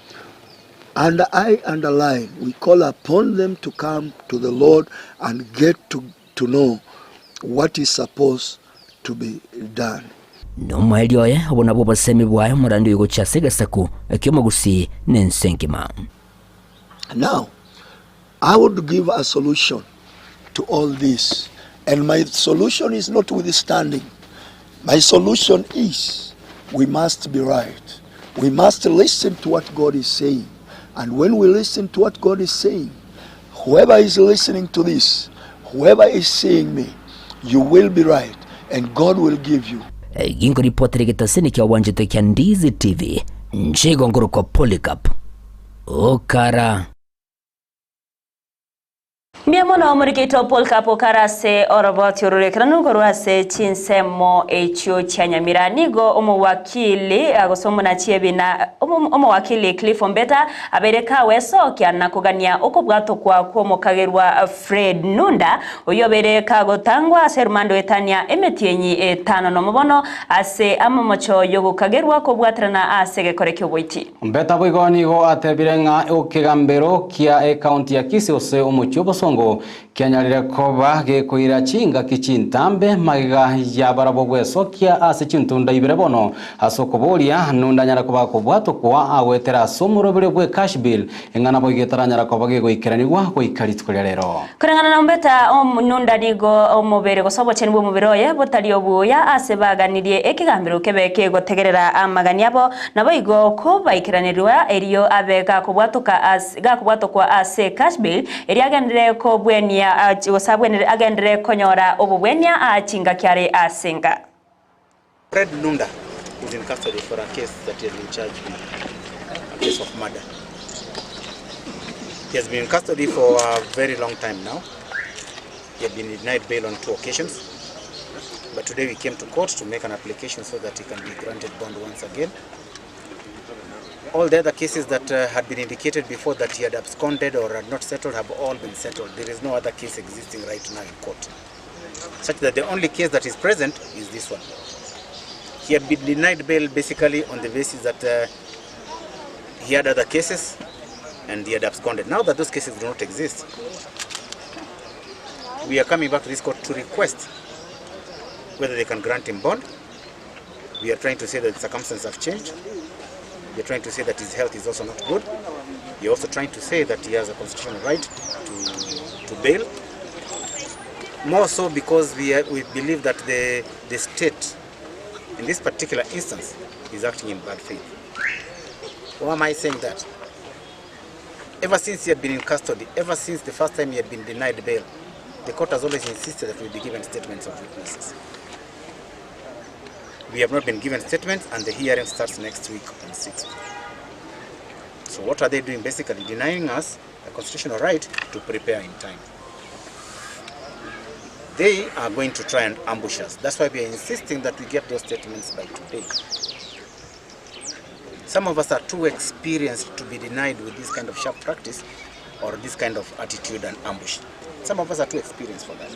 and I underline we call upon them to come to the Lord and get to, to know what is supposed to be done. Nomoerio oye, obwo nabwo obosemi bwaye omorandi oyo gochia ase egesaku ki'omogusii na ense engima. Now, I would give a solution to all this and my solution is not withstanding. My solution is we must be right. We must listen to what God is saying. And when we listen to what God is saying, whoever is listening to this, whoever is seeing me, you will be right and God will give you. Ginkoripotera egetaseni kia obwanchete kia Ndizi TV, inche igo nkorokwa Polycarp Okara. Mbuya mono omorikeito Paul Kapo kare ase oroboti ororekeranu korwa ase chinsemo echio chia Nyamira. Nigo omowakili gose omonachi ebina omowakili Cliff Ombeta abeire kawesokia na kogania okobwatokwa kw'omokagerwa Fred Nunda oyio obeire kagotangwa ase rumando etania emetienyi etano nomo bono ase amamocho yogokagerwa kobwaterana ase egekore ki'oboiti. Ombeta boigo nigo atebire ng'a ekegambero kia ecounty ya Kisii gose omochie o Bosongo Kianyarire koba gekoira chingaki chintambe magega y'abarabwo gwesokia ase chintunda ibere bono ase okoboria nonde anyare koba akobwatokwa agoetera ase omoroberio bwe cash bill eng'ana boigo etaranyara koba gegoikeranigwa goika rituko ria rero. Koreng'ana na Ombeta, Nunda nigo omobere gose obochenu bw'omobere oye botari obuya ase baganirie ekegambero kebe kegotegerera amagani abo, naboigo kobaikeranerwa erio abe gakobwatoka ase gakobwatokwa ase cash bail erio agenderere kobwenia gose abwenere agenderere konyora obobwenia aa chingaki are ase enka. Fred Nunda is in custody for a case that he has been charged with, a case of murder. He has been in custody for a very long time now. He had been denied bail on two occasions. But today we came to court to make an application so that he can be granted bond once again. All the other cases that uh, had been indicated before that he had absconded or had not settled have all been settled. There is no other case existing right now in court. Such that the only case that is present is this one. He had been denied bail basically on the basis that uh, he had other cases and he had absconded. Now that those cases do not exist, we are coming back to this court to request whether they can grant him bond. We are trying to say that the circumstances have changed. We are trying to say that his health is also not good. We are also trying to say that he has a constitutional right to, to bail. More so because we, are, we believe that the, the state, in this particular instance, is acting in bad faith. Why am I saying that? Ever since he had been in custody, ever since the first time he had been denied bail, the court has always insisted that we be given statements of witnesses. We have not been given statements, and the hearing starts next week on 6th. So what are they doing? Basically denying us a constitutional right to prepare in time. They are going to try and ambush us. That's why we are insisting that we get those statements by today. Some of us are too experienced to be denied with this kind of sharp practice or this kind of attitude and ambush. Some of us are too experienced for that.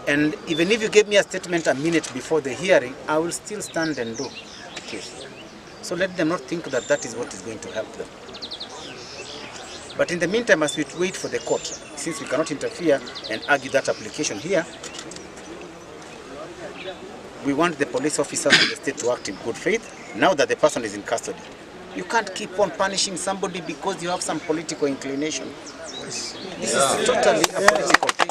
And even if you gave me a statement a minute before the hearing, I will still stand and do the case. So let them not think that that is what is going to help them. But in the meantime, as we wait for the court, since we cannot interfere and argue that application here, we want the police officers in the state to act in good faith now that the person is in custody. You can't keep on punishing somebody because you have some political inclination. This is totally a political thing.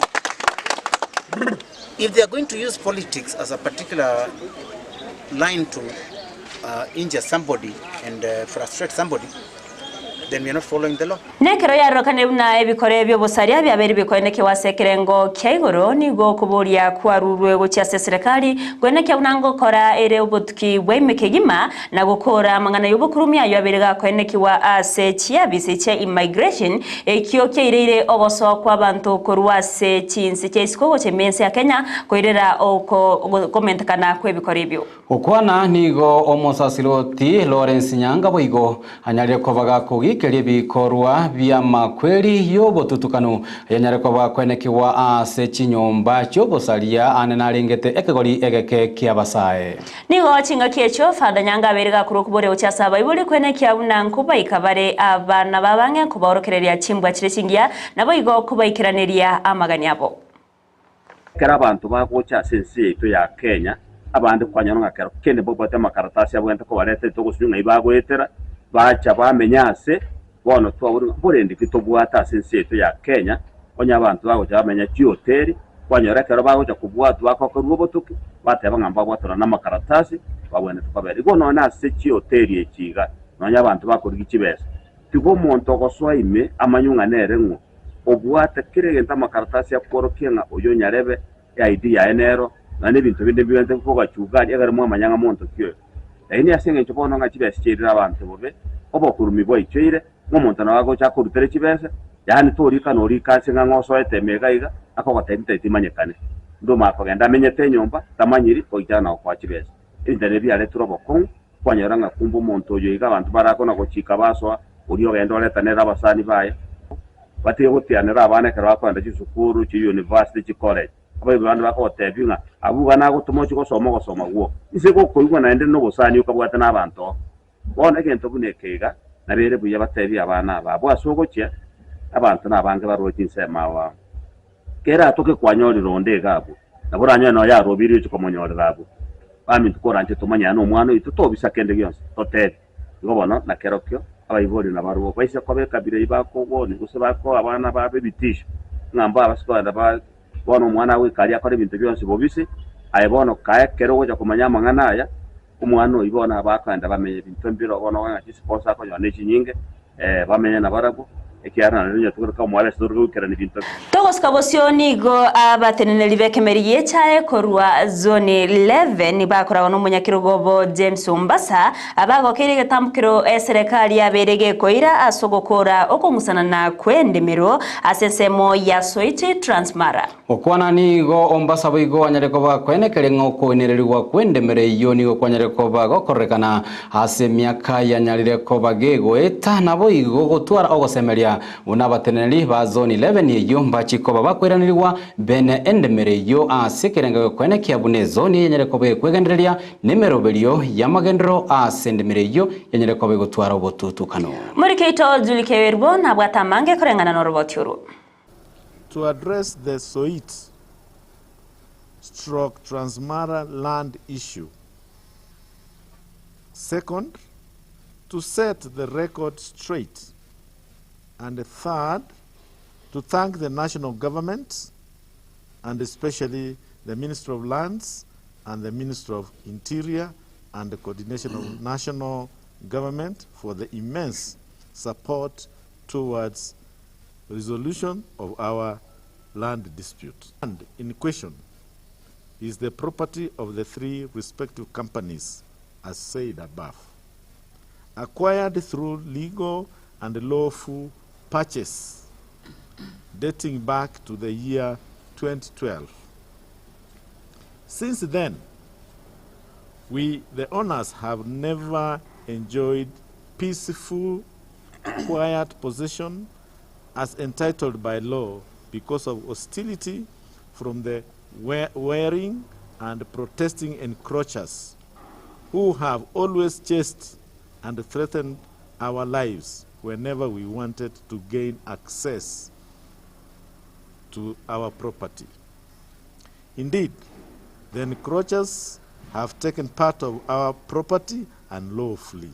If they are going to use politics as a particular line to uh, injure somebody and uh, frustrate somebody, then we are not following the law. Nekero yarorokane buna ebikore by'obosaria byabeire bikoenekewa ase ekerengo kia igoro nigo okoboria kwarurwe gochia ase serikali kwenekia buna ngokora ere obotuki bwa emekegima na gokora amang'ana ya obokurumi ayo abeire gakoenekiwa ase chiabisi chia immigration ekio kiaireire ogosoa kwa abanto korwa ase chinsi chia isiko gochia emensi ya Kenya koirera oko komentekana kwa ebikore ebio. Gokwana nigo omosasiroti Lawrence Nyanga boigo anyarire koba gakogikeria ebikorwa bia makweri y'obotutukanu yanyare koba kwenekiwa ase chinyomba chiobosaria ane narengete ekegori egeke kia basae. Nigo chingaki echo Father Nyanga abeire gakorwa okobore gochia ase abaibori kwenekia buna nkobaika bare abana babange nkobaorokereria chimbwa chire chingiya nabo igo kobaikeraneria amagani abo. Ekero abanto bagocha ase ense yaito ya Kenya, abande kwanyora ng'a kero kende mbabwate amakaratasi abwenerete kobareta intwe ng'ai bagoetera, bacha bamenya ase, bono twaborwa ng'a mborende ki tobwate ase ense yaito ya Kenya, onye abanto bagocha bamenya chihoteli, kwanyora ekero bagocha kobwatwa bagokorwa obotuki, bateba ng'a mbabwatana na amakaratasi, babwenerete kobera. Igo nonye ase chihoteli echi iga, nonye abanto bakorigia chibesa, tiga omonto ogosoa ime amanywe ng'a nere ng'o, obwate kera egento amakaratasi akworokia ng'a oyo onyarebe, ID yaye nero, naende ebinto binde mbibwenerete kogachuka aria ekero mwamanya ng'a monto ki oyo. Lakini ase eng'encho bono ng'a chibesa chiairire abanto bobe, obokurumi bwaichoire, ng'a omonto nabo agocha akorutere chibesa, yaani torika norika ase ng'a ng'osoete ime iga iga, akogotebia intwe timanyekane. Nduma akogenda amenyete enyomba, tamanyiri, goichana na gokoa chibesa. Ebinto ebi biaretire obokong'u, kwanyora ng'a kumbe omonto oyo iga abanto barakona gochika basoa, oria ogenda oretanere abasani baye, batige gotianera abana ekero bakogenda chisukuru, chiuniversity, chicollege. Abaibori bande bakogotebia ng'a abwo iga nagotoma ochie gosoma ogosoma gwoka. Inse gokoigwa naende nobosani okabwate nabanto oo. Bono egento buna eke iga, nabo ere buya batebie abana aba abwo ase ogochia, abanto nabange barue chinsemo ao ao. Kera atoke kwanyorire onde iga abwo, nabo oranyore noyo arobirie oche komonyorera abwo. Baminto koranche tomanyane nomwana oito tobisa kende gionsi, totebi. Igo bono nakerokio abaibori nabarabwo baise koba ekabira eyio bakogwonia gose bakoa abana babo ebitisho, ng'a mbabase kogenda ba bono omwana agoika aria akore ebinto bionsi bobisi, aye bono kae ekero ogocha komanya amang'ana aya, omwana oyio bono aba akogenda bamenye ebinto mbire bono ng'a chisponsa akonyora ne chinyinge, bamenye nabarabwo, ekiagera naende onye togokora omwabo ase tore goikerania ebinto. Togosuka bosio nigo abateneneri b'ekemeri gi'echae korwa Zone 11 bakoragwa nomonyakerogo obo James Ombasa abagokeire egetambokero eserekari yabeire gekoira ase ogokora okong'usanana kw'endemero ase ensemo ya Soiti Transmara. Gokwana nigo Ombasa boigo anyare koba kwenekere ng'a okoinererigwa kw'endemero eyio nigo kwanyare koba gokororekana ase emiaka yanyarire koba gegoeta, naboigo gotwara ogosemeria buna abateneneri ba Zone 11 eyio mbachie koba bakoiranerigwa bene endemero eyio ase ekerengo gekwenekia buna ezoni eye yanyare koba ekwegendereria nemeroberio y'amagenderero ase endemero eyio yanyare koba egotwara obotutukano. Morikeito Julie Kewerbo nabwate amange koreng'ana noroboti orwo. To address the Soit stroke Transmara land issue. Second, to set the record straight. And third, to thank the national government and especially the Minister of Lands and the Minister of Interior and the Coordination of National Government for the immense support towards resolution of our land dispute. Land in question is the property of the three respective companies as said above, acquired through legal and lawful purchase dating back to the year 2012. Since then, we, the owners, have never enjoyed peaceful, quiet possession as entitled by law because of hostility from the wearing and protesting encroachers who have always chased and threatened our lives whenever we wanted to gain access to our property. Indeed, the encroachers have taken part of our property unlawfully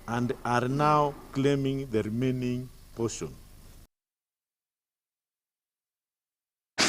and are now claiming the remaining portion.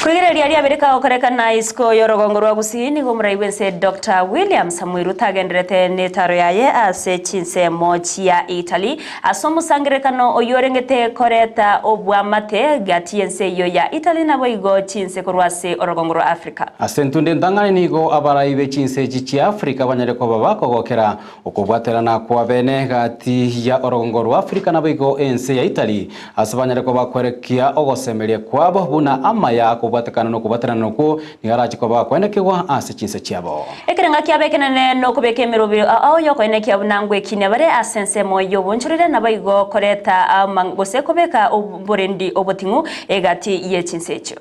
Korigereria riabere kagokorekana isiko y'orogongo rwa Gusii nigo omorai bw'ense Doctor William Samoei Ruto agenderete netaro yaye ase chinsemo chia Italy ase omosangererekano oyio orengete koreta obwamate gati y'ense eyio ya Italy naboigo chinse korwa ase orogongo rwa Africa. Ase entunde entang'ani nigo abarai be chinse echi chia Africa banyare koba bakogokera Okobwaterana kw'abene gati ya orogongo rwa Afrika naboigo ense ya Italy, ase banyare koba kwerekia ogosemeria kwabo buna amaya akobwatekana nokobwaterana okwo nigo arache koba kwenekigwa ase chinse chiabo. Ekerenga kiabo ekenene nokobeka emerobio ao y'okoenekia buna ngwekinia bare ase ensemo y'obonchorere, naboigo koreta gose kobeka oborendi oboting'u egati ye chinse echio.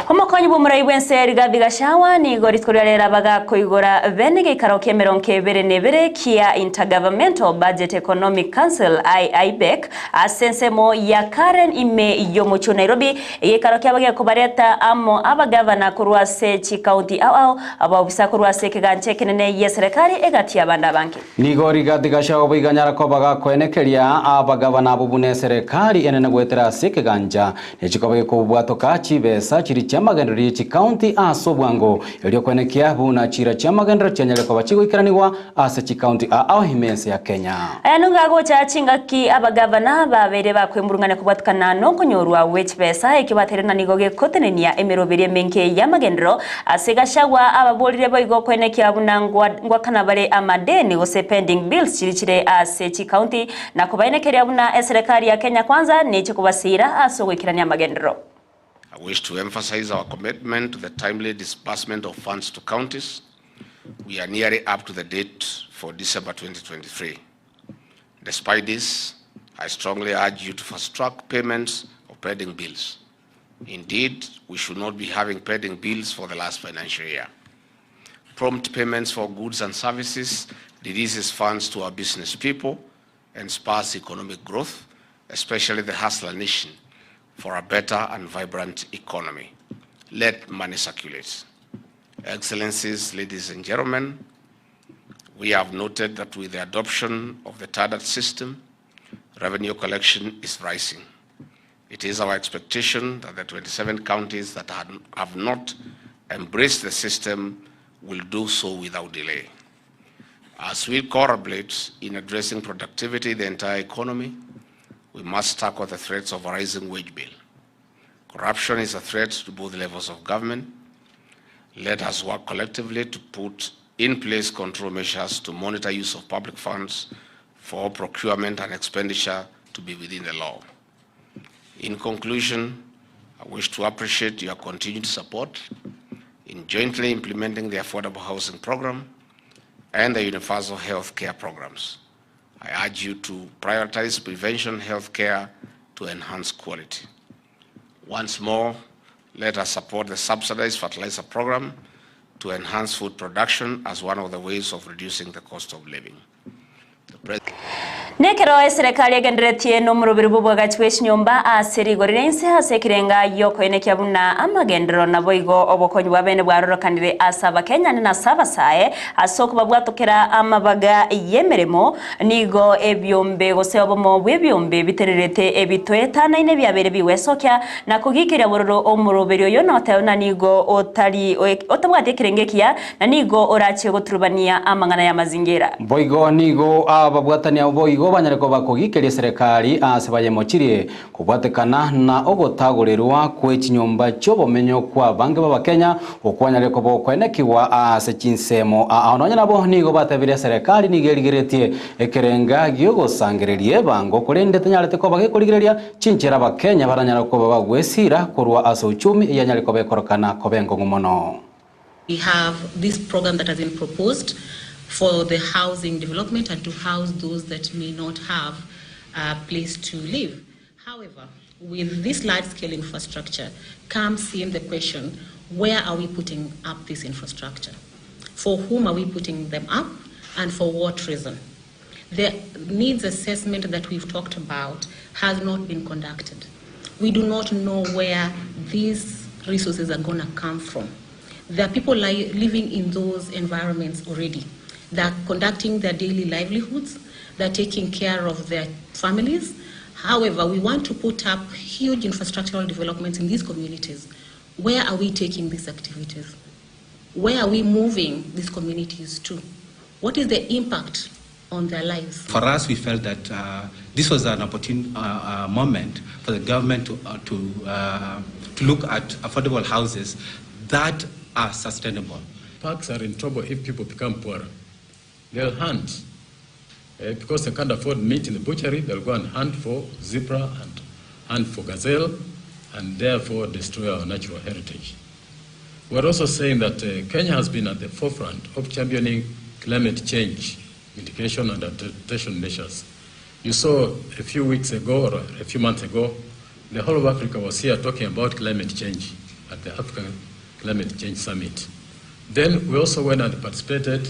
Omokonyi bw'omorai bw'ense Rigathi Gachagua nigo rituko ria rero bagakoigora bene geikaro ki'emerongo ebere na ebere kia Intergovernmental Budget Economic Council, IBEC, ase ensemo ya Karen ime y'omochie o Nairobi. Egeikaro kiabo gekobareta amo abagavana korwa ase chikaunti ao ao, abaofisa korwa ase ekegancha ekenene gi'eserekari egati y'abande abange. Nigo Rigathi Gachagua boigo anyara koba gakoenekeria abagavana abwo buna eserekari enene goetera ase ekegancha ne chikoba gekobwatoka chibesa chiria chi'amagenderero ye chikaunti ase obwango erio koenekia buna chiira chi'amagenderero chianyare koba chigoikeranigwa ase chikaunti ao ime ense ya Kenya. Aya nigo agocha chingaki abagavana babeire bakwemurungania kobwatikana nokonyorwa gwe chibesa ekio bateire ng'a nigo gekotenenia emeroberi emenke y'amagenderero Ase Gachagua ababorire boigo koenekia buna ngwakana bare amadeni gose pending bills chiri chire ase chicounty na kobaenekeria buna eserekari ya Kenya Kwanza neche kobasiira ase ogoikerania amagenderero. I wish to emphasize our commitment to the timely disbursement of funds to counties. We are nearly up to the date for December 2023. Despite this, I strongly urge you to fast-track payments of pending bills. Indeed, we should not be having pending bills for the last financial year. Prompt payments for goods and services releases funds to our business people and spurs economic growth, especially the hustler nation, for a better and vibrant economy. Let money circulate. Excellencies, ladies and gentlemen, we have noted that with the adoption of the TADAT system, revenue collection is rising. It is our expectation that the 27 counties that have not embraced the system will do so without delay. As we collaborate in addressing productivity in the entire economy, we must tackle the threats of a rising wage bill. Corruption is a threat to both levels of government. Let us work collectively to put in place control measures to monitor use of public funds for procurement and expenditure to be within the law. In conclusion, I wish to appreciate your continued support in jointly implementing the Affordable Housing Program and the Universal Health Care programs. I urge you to prioritize prevention health care to enhance quality. Once more, let us support the subsidized fertilizer program to enhance food production as one of the ways of reducing the cost of living. Nekero eserekari egenderetie nomoroberi bw'obwagachi bwe chinyomba ase rigori ria inse ase ekerenga giokoenekia buna amagenderero naboigo obokonyi bwa bene bwarorokanire ase abakenya na ase abasae ase okobabwatokera amabaga y'emeremo nigo ebiombe gose obomo bwa ebiombe bitererete ebitoetanaine biabere bigwesokia na kogikeria bororo omoroberi oyo noteo na nigo otari otabwati ekerenge ekiya na nigo orachie goturubania amang'ana ya mazingira. Boigo nigo ababwatania boigo banyare koba kogikeria serikali ase bayemochirie kobwatekana na ogotagorerwa kwe chinyomba chiobomenyo kwa bange b'abakenya okwanyare koba okwenekiwa ase chinsemo ao nonya nabo nigo batebirie serikali nigo erigeretie ekerenga giogosangereria ebango korende tenyarete koba gekorigereria chinchera abakenya baranyara koba bagwesira korwa ase uchumi eyanyare koba ekorokana koba engong'u mono. We have this program that has been proposed for the housing development and to house those that may not have a place to live. However, with this large-scale infrastructure comes in the question, where are we putting up this infrastructure? For whom are we putting them up and for what reason? The needs assessment that we've talked about has not been conducted. We do not know where these resources are going to come from. There are people living in those environments already. They're conducting their daily livelihoods, they're taking care of their families. However, we want to put up huge infrastructural developments in these communities. Where are we taking these activities? Where are we moving these communities to? What is the impact on their lives? For us, we felt that this was an opportune moment for the government to look at affordable houses that are sustainable. Parks are in trouble if people become poorer. They'll hunt. Because they can't afford meat in the butchery, they'll go and hunt for zebra and hunt for gazelle, and therefore destroy our natural heritage. We're also saying that Kenya has been at the forefront of championing climate change mitigation and adaptation measures. You saw a few weeks ago, or a few months ago, the whole of Africa was here talking about climate change at the African Climate Change Summit. Then we also went and participated.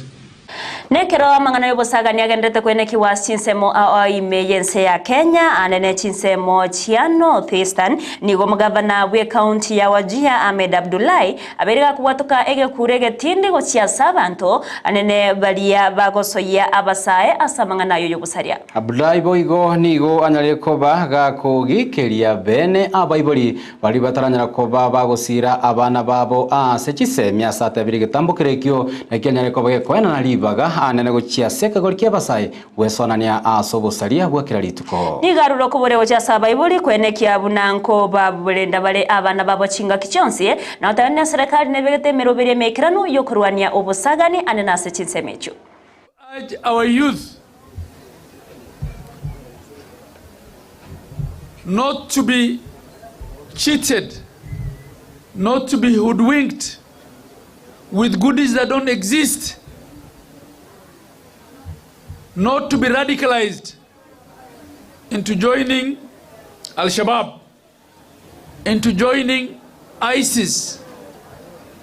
Nekero amang'ana y'obosagani agenderete kwenekiwa chinsemo aoime yense ya Kenya anene chinsemo chia North Eastern nigo omogavana bwe county ya Wajir Ahmed Abdullahi abeire gakobwatoka egekuro egetindi gochia ase abanto anene baria bagosoyia abasae ase amang'ana ayo y'obosaria. Abdullahi boigo nigo anyarire koba gakogikeria bene abaibori bari bataranyara koba bagosira abana babo ase chisemi ase atebire getambokere ekio nakio anyare koba gekoena na ribaga anene gochia ase ekegori kia abasae gwesonania ase obosaria bwa kera rituko. Nigaruro kobore gochia ase abaibori kwenekia bunanko baburenda bare abana babo chingaki chionsi na otania serikali nebegete emeroberi emekeranu yokorwania obosagani anene ase chinsemo echio. Urge our youth not to be cheated, not to be hoodwinked with goodies that don't exist, not to be radicalized into joining Al-Shabaab, into joining ISIS,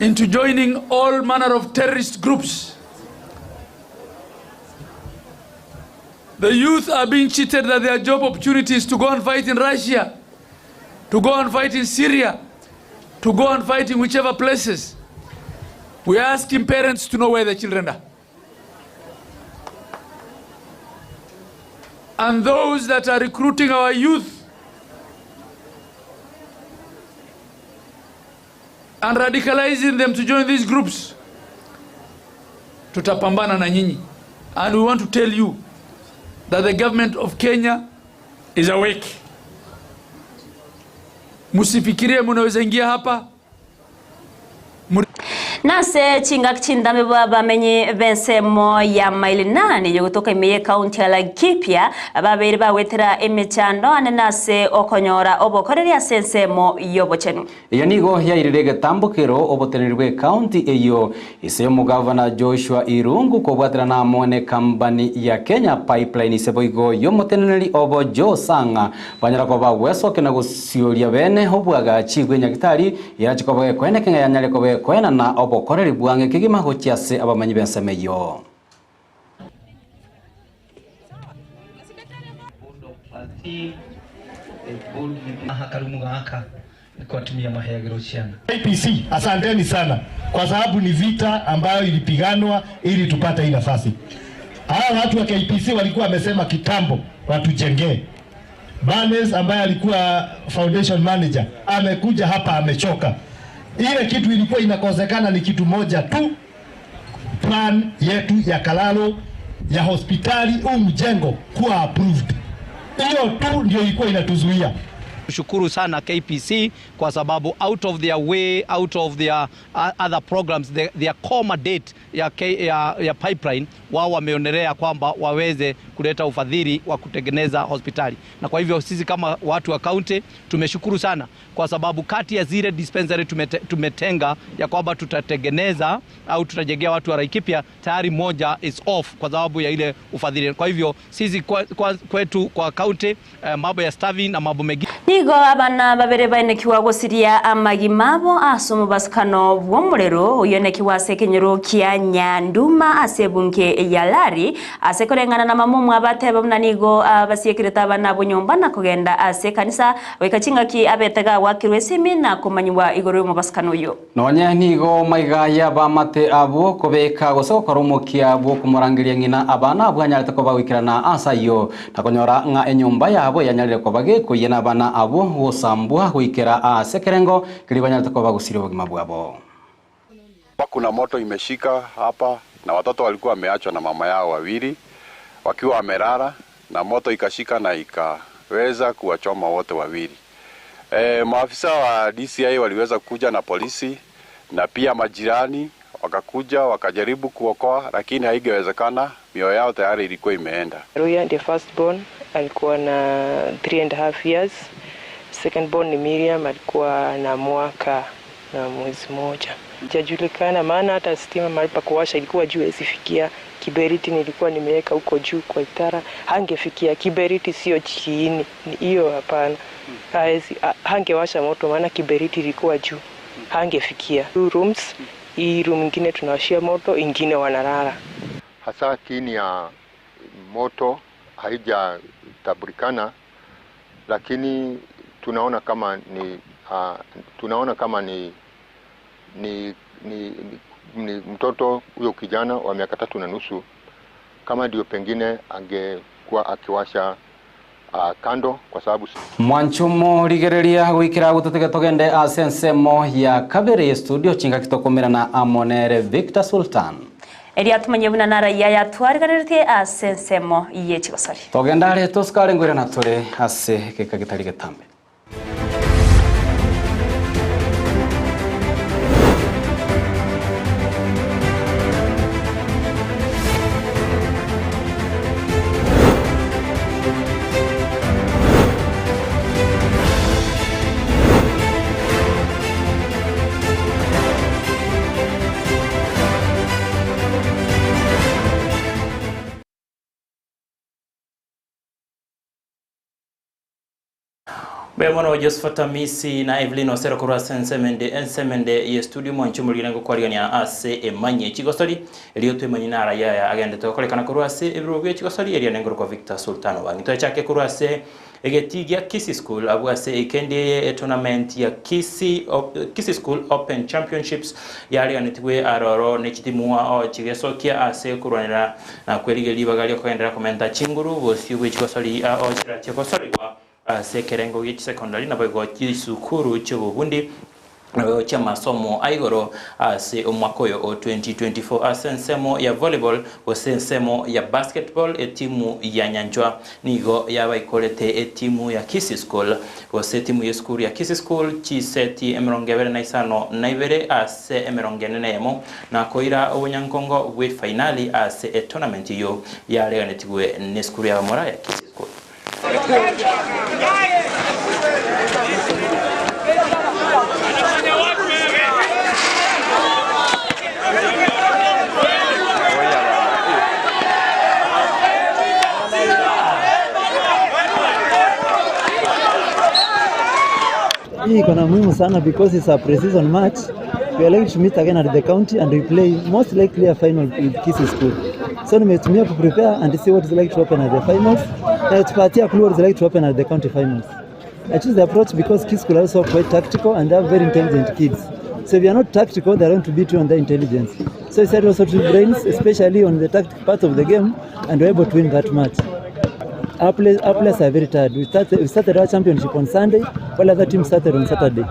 into joining all manner of terrorist groups. The youth are being cheated that there are job opportunities to go and fight in Russia, to go and fight in Syria, to go and fight in whichever places. We are asking parents to know where their children are. And those that are recruiting our youth and radicalizing them to join these groups, tutapambana na nyinyi. And we want to tell you that the government of Kenya is awake. Musifikirie munaweza ingia hapa. Nase chingaki chindambe bw'abamenyi b'ensemo ya Mailinani yogotoka ime y'ekaunti ya Laikipia babeire bagwetera emechando ane nase okonyora obokoreri ase ensemo y'obochenu. Eyo nigo yairire egetambokero oboteneneri bwa ekaunti eyio ase omogavana Joshua Irungu kobwaterana amo na ekambani ya Kenya Pipeline ase boigo y'omoteneneri obo Joe Sang'a banyara koba bagwesokia na gosioria bene obwagachi bw'enyagitari erache koba gekoeneka ng'a yanyare koba gekoenana obokoreri bwang'e kegima gochia ase abamenyi b'ensemo eyio. IPC, asanteni sana kwa sababu ni vita ambayo ilipiganwa ili tupate hii nafasi. Hawa watu wa KPC walikuwa wamesema kitambo watujengee. Barnes ambaye alikuwa foundation manager amekuja hapa amechoka. Ile kitu ilikuwa inakosekana ni kitu moja tu, plan yetu ya Kalalo ya hospitali huu mjengo kuwa approved. Hiyo tu ndio ilikuwa inatuzuia. Shukuru sana KPC kwa sababu out of their way, out of their other programs, their core mandate ya pipeline, wao wameonelea kwamba waweze kuleta ufadhili wa kutengeneza hospitali. Na kwa hivyo sisi kama watu wa county tumeshukuru sana kwa sababu kati ya zile dispensary tumetenga ya kwamba tutatengeneza au tutajengea watu wa Laikipia, tayari moja is off kwa sababu ya ile ufadhili. Kwa hivyo sisi kwetu kwa county mambo ya staffing na mambo mengine. Nigo abana babere baenekiwa gosiria amagima abo ase omobasukano bw'omorero oyonekiwa ase ekenyoro kia Nyanduma ase ebunge ya Lari ase koreng'ana na mama omwe abateba buna nigo abasiekerete abana abo nyomba na kogenda ase ekanisa goika ching'aki abetega agwakirwe esimi na komanyiwa igoro y'omobasukano oyo. Nonye nigo maiga y'abamate abwo kobeka gose gokora omokia bw'okomorangeria ng'ina abana abwo anyarete koba goikerana ase ayio na konyora ng'a enyomba yabo yanyarire koba gekoiyia na abana abwo gosambwa goikera ase ekerengo keria banyarete koba gosiria obogima bwabo. Kuna moto imeshika hapa na watoto walikuwa wameachwa na mama yao wawili wakiwa wamelala na moto ikashika na ikaweza kuwachoma wote wawili. Maafisa wa DCI waliweza kuja na polisi na pia majirani wakakuja wakajaribu kuokoa, lakini haingewezekana, mioyo yao tayari ilikuwa imeenda. Ruya ndiye first born, alikuwa na 3.5 years. Second born ni Miriam, alikuwa na mwaka na mwezi moja. Hajajulikana maana hata stima mahali pa kuwasha ilikuwa juu, haiwezi fikia. Kiberiti nilikuwa nimeweka huko juu kwa itara, hangefikia. Kiberiti sio chini, hiyo hapana. Haezi, hangewasha moto maana kiberiti ilikuwa juu, hangefikia. 2 rooms, hii room ingine tunawashia moto, ingine wanalala. Hasa kiini ya moto haijatambulikana, lakini tunaona kama ni mtoto huyo kijana wa miaka tatu na nusu, kama ndio pengine angekuwa akiwasha kando kwa sababu Mwanchumo rigereria gwikira gututege tugende ase ensemo ya kabere studio chinga kitokomera na amonere Victor Sultan. Eria tumanye buna na raia yatwariganiritie ase ensemo ye chigosori. Togenda are toskare ngwira na tore ase geka gitari getambe. Mbuya mono Josephat Amisi na Evelyn Osero korwa ase ensemo ende ensemo ende ye studio mwanche omorigere ngokwarigania ase emanyie chigosori erio twemanyie nara yaya agendete gokorekana korwa ase ebirogo bie chigosori erio nengoro kwa Victor Sultan Obang'i twechake korwa ase egetii gia Kisii School abwo ase ekendi eye etournament ya Kisii Kisii School Open Championships yareganetigwe aroro ne chitimu ao chigesokia ase korwanera na kwerigeria ribaga riokogenderera komenta chinguru bosio bwe chigosori ao chirache gosorigwa Ase ekerengo gie chisecondary naboigo chisukuru chi'obobundi naboigo chi'amasomo a igoro ase omwaka oyo o 2024. Ase ensemo ya volleyball gose ensemo ya basketball etimu ya Nyanchwa nigo yabaikorete etimu ya Kisii School gose etimu y'esukuru ya Kisii School chiseti emerongo ebere na isano na ibere ase emerongo ene na eyemo na koira obonyankongo bwe fainali ase etournament eyio yareganetigwe nesukuru y'abamura ya Kisii School. Hii iko na muhimu sana because it's a pre-season match. We are likely to meet again at the county and we play most likely a final with Kisii School. So nimetumia ku prepare and see what is like to happen at the finals. Na tupatia clue what is like to happen at the county finals. I choose the approach because Kisii School are also quite tactical and they have very intelligent kids. So if you are not tactical, they are going to beat you on their intelligence. So I said also to brains, especially on the tactical part of the game, and we're able to win that match. Our players, our players are very tired. We started, we started our championship on Sunday, while other teams started on Saturday.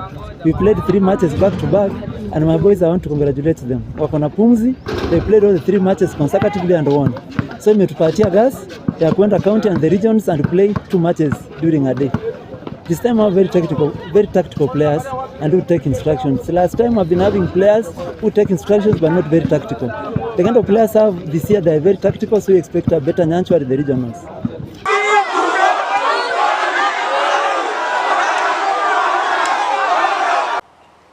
We played three matches back to back, and my boys, I want to congratulate them. Wako na pumzi, they played all the three matches consecutively and won. So imetupatia gas ya kwenda county and the regions and play two matches during a day. This time I have very tactical, very tactical players and who take instructions. Last time I've been having players who take instructions but not very tactical. The kind of players I have this year, they are very tactical, so we expect a better Nyanchwa at the regionals.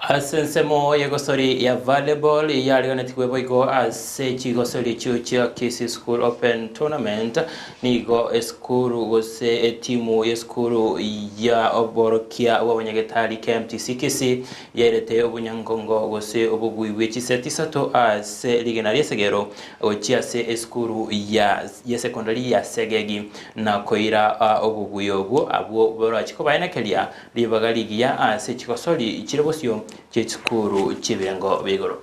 Ase ensemo y'egosori ya volleyball eyariganetigwe boigo ase chigosori echio chia Kisii School Open Tournament, nigo esukuru gose etimu y'esukuru ya oborokia bw'abanyagetari KMTC Kisii yairete obonyankongo gose obobui bwe chiseti isato ase rigena ri'esegero gochia ase esukuru ya y'esecondary ya Segegi na koira obobui obwo abwo borachie kobaenekeria Ribaga rigiya ase chigosori chire bosio chi'echisukuru chi'ebirengo bia igoro.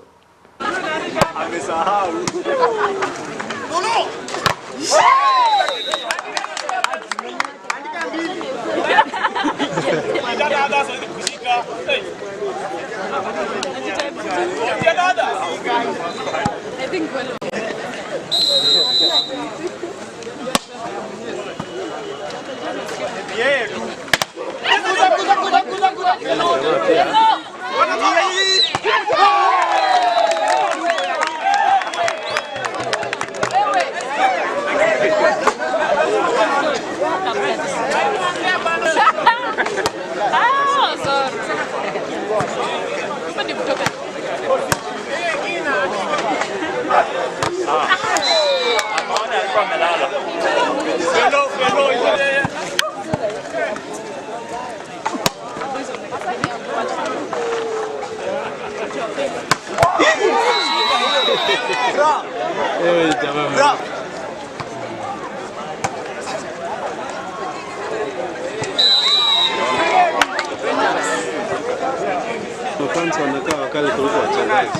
Mafans wanakaa wakali kuliko wachezaji.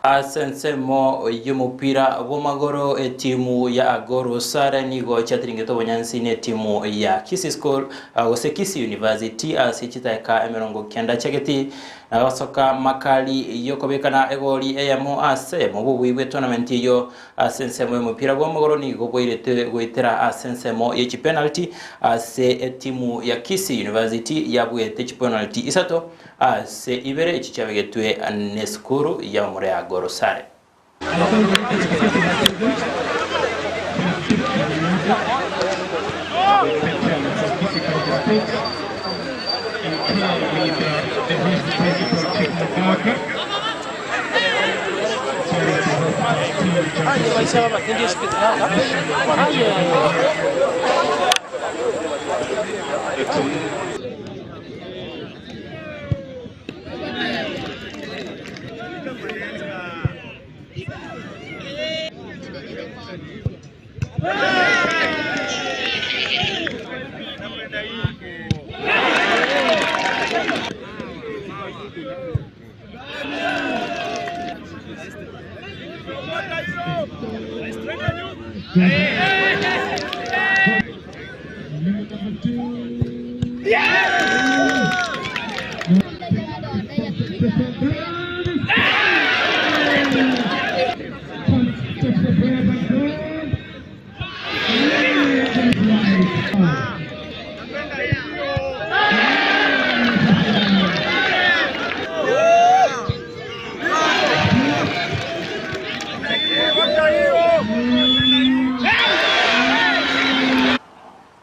Ase ensemo y'omopira bw'amagoro etimu ya Gor Sare nigo chiatiringete obonyansi na etimu ya Kisii School gose Kisii University ase chidakika emerongo kenda chiageti na gosoka makali yokobekana egori eyemo ase mobobui bwe tournament eyo ase ensemo y'omopira bw'amagoro nigo bwairete goetera ase ensemo ye chipenalty ase etimu ya Kisii University yabwete chipenalty isato ase ibere echi chiabegetwe nesukuru y'abamura ya Gor Sare.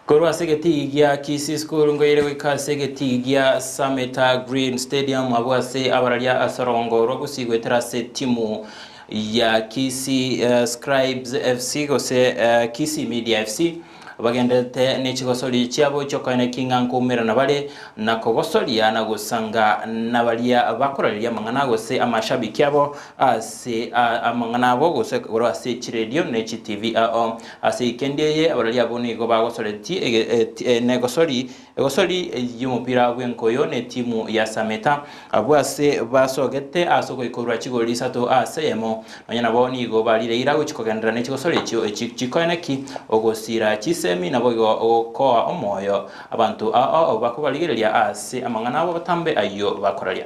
Korwa ase egetii gia Kisii School ngoire goika ase egetii gia Sameta Green Stadium abwo ase abararia ase orogongo rwa Gusii goetera ase timu ya Kisii Scribes FC gose Kisii Media FC bagenderete ne chigosori chiabo chiokoeneki ng'a nkoumerana bare na kogosoria na gosanga nabaria bakorareria amang'ana gose amashabiki abo ase amang'ana abo gose korwa ase chiredio ne chitivi ao. Ase ikendi eye abarori abwo nigo bagosoretie negosori egosori y'omopira bw'enkoyo ne timu ya Sameta abwo ase basogete ase ogoikorwa chigori isato ase eyemo. Nonya nabo nigo barire ira gochia kogenderera ne chigosori echio echi chikoeneki ogosira chisemi naboigo ogokoa omoyo abanto ao bakobarigereria ase amang'ana abo batambe ayio bakoraria.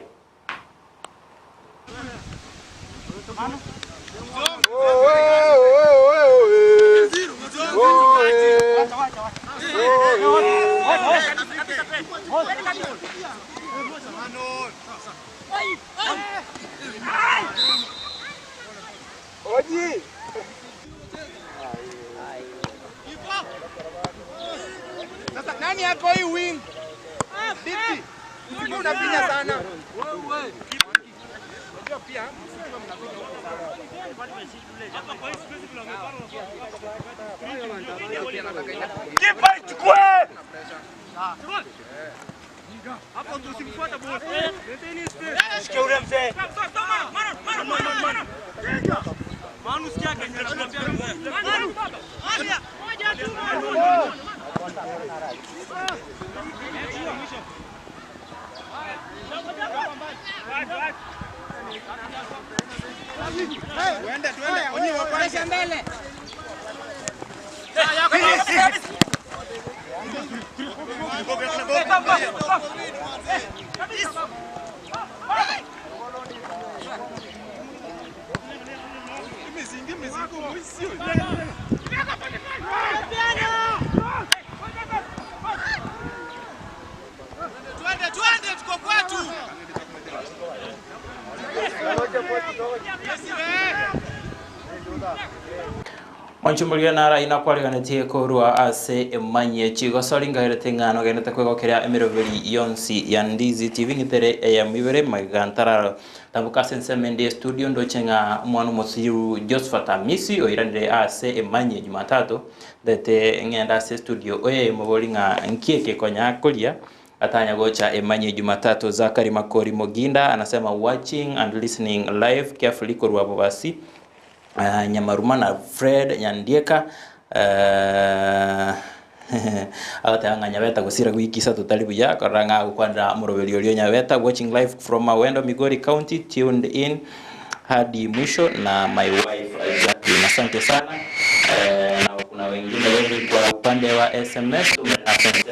Sasa nani yako hii wing? Diti. Usikuwa unapinya sana. Unajua pia msikuwa mnapinya huko sana. Kipa ichukue. Hapo ndio usimfuata boss. Sikia ule mzee. Manu sikia Kenya anakuambia. Manu. Moja tu Manu. Tuende tuende, onye wapaisha mbele. Twende twende, tuko kwetu. Mwanchumburia nara inakwariganetie korwa ase emanye chigosori ngaherete ng'ano genete kwegokeria emeroberi yonsi ya Ndizi TV ng'itere eyamibere magantararo tambuka ase ensemo ende studio ndoche ng'a omwana omosiru Josephat Amisi oiranire ase emanye Jumatatu ndete ng'enda ase studio oye mobori ng'a nkieke konya koria atanya gocha emanye Jumatatu. Zakari Makori Moginda anasema watching and listening live carefully korwa bobasi Nyamaruma na Fred Nyandieka agateba ng'a Nyabeta gosira wiki isato tari buya korora ng'a agokwanera omoroberi oria o Nyabeta watching live from Awendo Migori County tuned in hadi mwisho na my wife Jacqueline asante sana na kuna wengine wengi kwa upande wa SMS asante.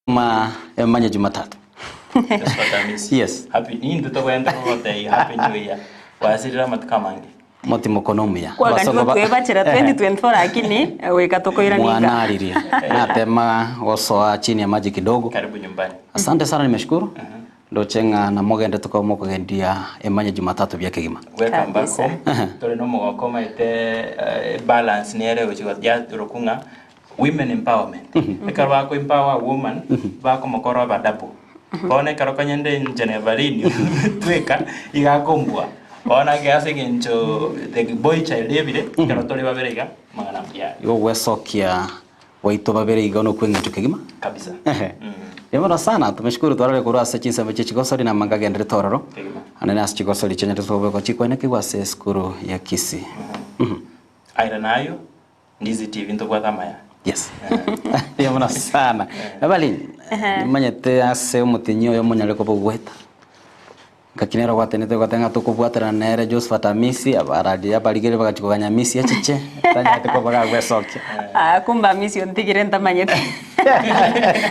Ma emanye Jumatatu. Yes. Happy nintu togwenda kogotebia happy new year. Gwasirire amatuko amange. Motimoko nomuya. Kwagani gotwebachera 2024 lakini goika tokoirana iga. Mwanaririe. Natema gosoa chini ya maji kidogo. Karibu nyumbani. Asante sana nimeshukuru. Ndoche ng'a namogende tokoba mokogendia emanye Jumatatu buya kegima. Welcome back home. Tore nomogoko omanyete eh, balance nere gochi yatorokwa ng'a women empowerment. Ekero bako empower a woman, bakomokora oba double. Bono ekero konyende inche na Evelyn tweka, iga akombua. Bono ake ase eng'encho the boy child ebire, ekero tore babere iga, amang'ana mbuya are. Igo ogwesokia gwaito babere iga nokwa eng'encho kegima. Kabisa. Ehe. Mbuya mono sana, tumeshukuru twarore korwa ase chinsemo chie chigosori na amanga agenderete ororo. Kegima. Naende ase chigosori chianyarete kobekwa chikwenekigwa ase esukuru ya Kisii. Aira nayo, Ndizi TV ntobwate amaya. Yes. Mbuya mono sana. Evelyn, nimanyete ase omotenyi oyo omonyare koba ogweta. Ngaki nere ogwatenete ogoteba ng'a tokobwaterana nere Josephat Amisi, abarari abarigereria bagachia koganya Amisi achiche, tanyarete koba gagwesokia. Ah, kumbe Amisi ontigire ntamanyete.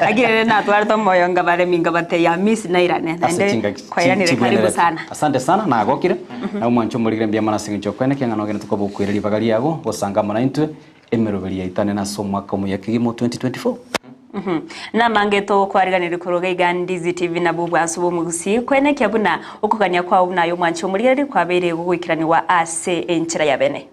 Lakini ere natwarete omoyo nkabaremia nkabatebia Amisi nairane Ase naende chingaki kwairanire karibu chigwenerete. sana. Asante sana, nagokire. Na omwancho omorigere mbuya mono ase eng'encho y'okweneka ng'a nogende tokoba okoira ribaga riago gosanga amo naintwe emeroberi yaitane nase omwaka omuya kegima o 2024. Namange tokwariganirie korwa iga iga Ndizi TV nabwo obwansu bw'omogusii kwenekia buna okogania kwao buna aye omwanchi omorigereria kwabeire gogoikeranigwa ase enchera ya bene.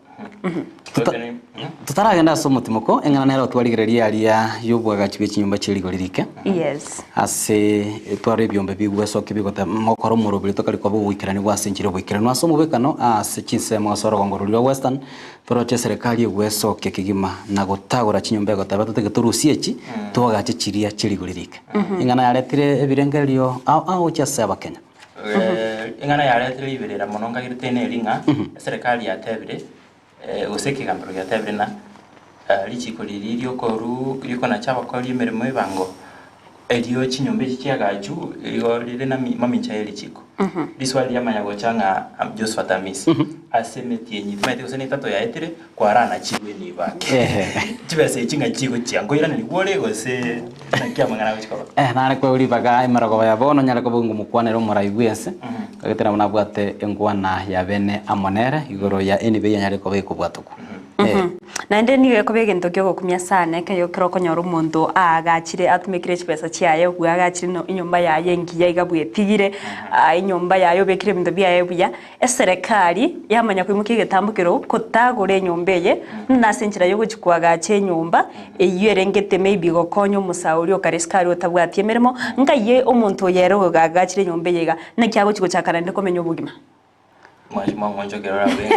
Totaragenda ase omotimoko, eng'ana nere otwarigereria aria y'obwagachi bwe chinyomba chie rigori rike. Yes. Ase tware ebiombe bigwesokia bigoteba mokore omoroberi tokari koba ogoikeranigwa ase enchera y'oboikeranu ase omobwekano ase chinsemo ase orogongo roria rwa Western toroche eserekari egwesokia kegima na gotagora chinyomba egoteba totege torusie echi twagache chiria chie rigori rike. Eng'ana yaretire ebirengererio ao ao gochia ase abakenya. Eng'ana yaretire riberera mono nkagerete neri ng'a eserekari yatebire gose ekegambero giatebire ng'a richiko riria riokoru riokonacha abakori emeremo ebango, erio chinyomba echi chiagachu igo rire na mamincha ye richiko. Riswali riamanya gocha ng'a Josephat Amisi, ase emetienyi timanyeti gose na etato yaetire, kwaranachirwe enibo ake. Chibesa echi ng'a chigochia, nkoiranerigwa ore gose naki amang'ana agochia koba? Eh, nare kwewa ribaga emerogoba ya bono nyare koba ngomokwanera omorai bw'ense, kagete nabo nabwate enkwana ya bene amo nere igoro ya enibo eyio anyare koba ekobwatokwa. Eh. Naende nigo ekoba egento ki'ogokumia sana ekero ekero okonyora omonto aagachire atumekire chibesa chiaye bwagachire no enyomba yaye engiya iga bwetigire, enyomba yaye obekire ebinto biaye buya, Eserekari yamanya koimokia egetambo keroo kotagora enyomba eye, buna ase enchera y'ogochia koagacha enyomba eyio erengete maybe gokonya omosae oria okare isiko aria otabwati emeremo, nkai omonto oyo ere oagachire enyomba eye iga, naki agochia gochaka naende komenya obogima? Mwachia mwangonchokera orabe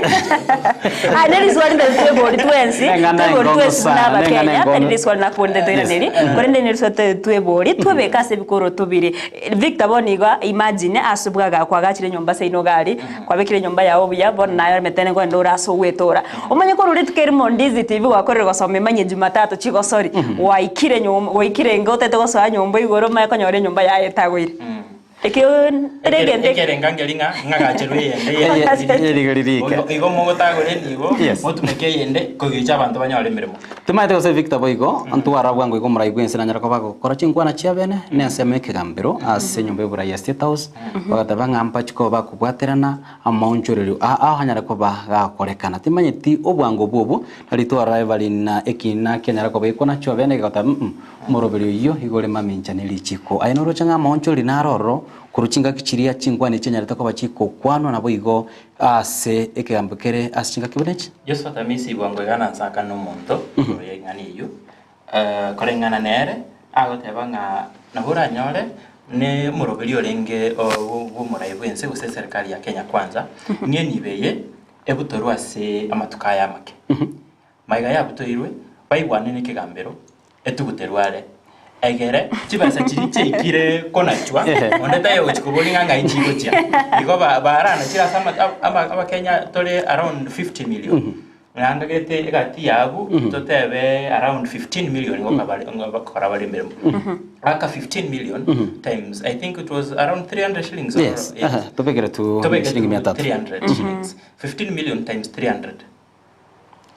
Aya ne riswali ntari twebori twensi, Neng'ana twebori enkongu twensi buna sana, neng'ana abakenya, tari enkongu. riswali nakoborete toiraneri, Yes. korende ne riswali tari twebori, twebeke ase ebikoroto bire. Victor bono igo imagine ase bwaga kwagachire enyomba seino iga aria, kwabekire enyomba yao buya, bono naye omanyete nkorende ore ase ogwetora. Omanye korwa rituko erimo Ndizi TV gwakorire gosoma emanye jumatatu chigosori, gwaikire nyomba gwaikire inka otagete gosoa nyomba igoro omanye konyora enyomba yaye etagoire. Ekio ere egento eke. Ekerenga nkeri ng'a ng'agacherwe eyende Eye rigori rike. Igo mogotagora enibo, Yes. motumeke eyende kogicha abanto banyore emeremo. Timanyete gose Victor boigo, ntwara bwango igo omorai bw'ense nanyare koba agokora chinkwana chia bene na ensemo y'ekegambero ase enyomba y'oborai ya State House, bagateba ng'a mbachi koba bakobwaterana amaonchorerio aa ao anyare koba gakorekana. Timanyeti obwango obwo obwo, nari twarora Evelyn na ekina kianyara koba gekonachwa bene gegoteba mm omoroberi oyio igo ore mamincha ne richiko. Aye noroche ng'a amaonchoreri naro ororo korwa chingaki chiria chinkwana echi chianyarete koba chigokwanwa naboigo Ase ekegambo kere ase chingaki buna echi. Yeso atamisi bwango iga nansakane omonto igoro y'eng'ana eyio, koreng'ana nere agoteba ng'a nabo oranyore ne omoroberi orenge bw'omorai bw'ense gose eserikari ya Kenya Kwanza, ng'a enibo eye ebutorwe ase amatuko aya amake. Magega yabutoirwe, baigwane nekegambero, etuguterwe are, egere chibesa chiria chiaikire konachwa, onde taiyo ogochia koboria ng'a ng'ai chigochia. Igo ba- baranachire ase ama- ama- abakenya tore around 50 million, nangagete egati yabu totebe around 15 million ngoka bare ngokora bare emeremo. Aka 15 million times I think it was around 300 shillings or- Yes, aha, tobekere tu Tobeke shilingi tu mia tatu. 300 shillings. 15 million times 300.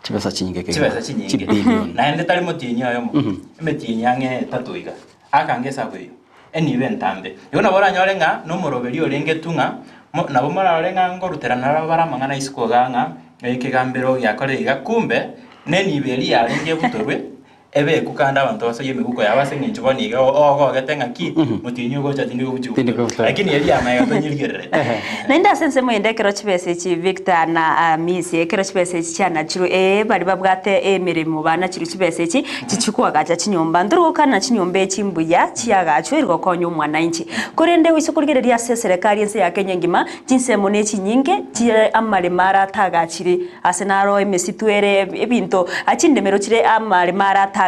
Chibesa chinyinge kegima. Chibesa chinyinge. Chibilioni. Naende tari motienyi oyomo. Emetienyi ang'e etato iga. Akange esabu eyio, enibo entambe. Igo nabo oranyore ng'a nomoroberi orenge tu ng'a, mo nabo morarore ng'a ngoruterana nabo bare amang'ana isiko igaa ng'a ekegambero giakorire iga, kumbe, nenibo eria yarenge ebutorwe, ebekwe kande abanto basoyie emegoko yabo ase eng'encho bono iga ogogete ng'a ki, motienyi ogocha tindi gobuchia gobutora. Lakini eria yamaega tonyerigerereti. Naende ase ensemo ende ekero chibesa echi Victor na Amisi, ekero chibesa echi chianachirwe, ee baria babwate emeremo banachirwe chibesa echi, chichia koagacha chinyomba. Ntori gokana chinyomba echi mbuya chiagachwe eri gokonya omwananchi. Korende goise korigereria ase eserekari ense ya Kenya engima, chinsemo ne chinyinge chire amaremo ara atagachire, ase naro emesitu ere ebinto chindemero chire amaremo ara atagachire.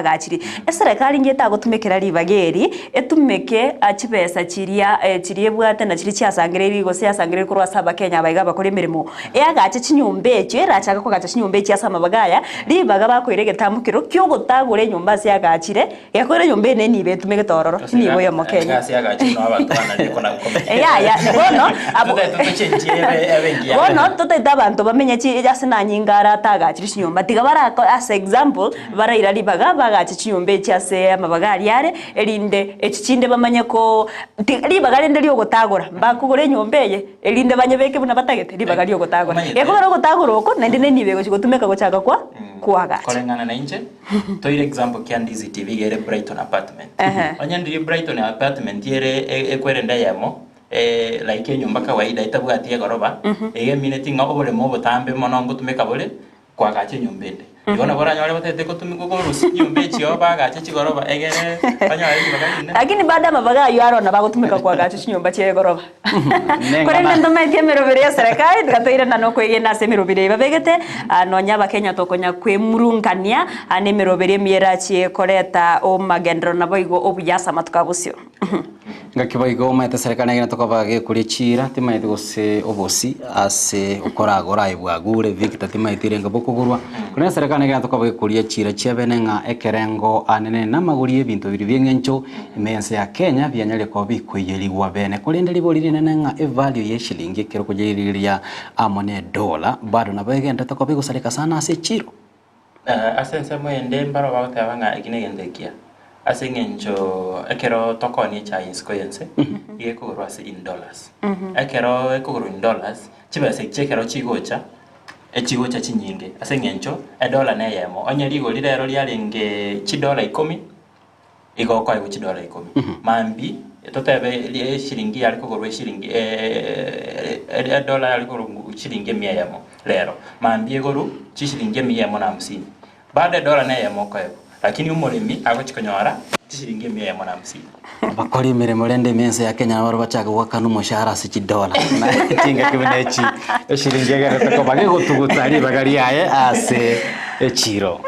Eserekari inche etagotumekera ribaga eri, etumeke chibesa chiria chiria ebwate na chiria chiasangereiri gose yasangereiri korwa ase abakenya aba iga abakore emeremo, Eagache chinyomba echio, erachake koagacha chinyomba echio ase amabaga aya, ribaga bakoira egetambo keria ki'ogotagora enyomba ase eagachire, gekoira enyomba eye nenibo etumegete ororo, nibo y'Omokenya. Yaya, bono abwo bono totaete abanto bamenye chi ase nanyinga ara atagachire chinyomba, tiga barako as example, baraira ribaga bagache chinyomba echi ase amabaga aria are, erinde echi chinde bamanye ko ti ribaga rende ri'ogotagora, mbakogora enyomba eye. Erinde banyebeke buna batagete ribaga ri'ogotagora. Omanyete. Gekogera ogotagora oko naende nenibo egochia gotumeka gochaka kwa koagacha. Koreng'ana na inche, toire example kia Ndizi TV iga ere Brighton apartment. Ehe. Onye ndiri Brighton apartment ere e- ekwerenda eyemo, like enyomba kawaida etabwati egoroba, iga emineti ng'a oboremo obotambe mono ngotumeka bore, Koagacha enyomba ende. Igo nabo oranyore batagete gotumigwa korusia chinyomba echio baagache chigoroba egere banyore ribaga rinene. Lakini bado amabaga ayio aro nabo agotumeka koagacha chinyomba chia egoroba. Korende ntomaeti emeroberi ya serikali tiga toirana nokoegena ase emeroberi eye babegete nonya abakenya tokonya kwemurungania na emeroberi emiya erachie koreta omagenderero naboigo obuya ase amatuko abosio. Ngaki boigo omanyete serikali negene tokoba gekoria chiira timanyeti gose obosi ase okoragora aye bwagure Victor timanyeti renge bokogorwa korende serikali negene tokoba gekoria chiira chia bene ng'a ekerengo anene namagori y'ebinto biria bi'eng'encho ime y'ense ya Kenya bianyarire koba bikoiyerigwa bene korende ribori rinene ng'a evalue y'eshilingi ekero okoyerigereria amo ne edola bado nabo egenderete koba egosareka sana ase echiro. Ase ensemo ende mbarabwo bagoteba ng'a eki negento ekiya, ase eng'encho ekero tokoonia echae isiko y'ense, iga ekogorwa ase in dollars. Ekero ekogorwa in dollars, chibesa echi ekero chigocha, echigocha chinyinge ase eng'encho edollar na eyemo, onye rigori rero riarenge chidola ikomi, igo okoegwa chidola ikomi. Mambia, totebe ri eshiringi yare kogorwa eshiringi edola yare kogorwa chiringi emia eyemo rero, mambia egorwe chishiringi emia eyemo na hamsini. Bado edola na eyemo okoegwa, lakini omoremi agochi konyora chishiringi emia eyemo na hamsini. Abakori emeremo rende ime ense ya Kenya nabo bachake goakana omoshahara ase chidola chingaki buna echi eshiringi egerete koba gegotuguta ribaga riaye ase echiro.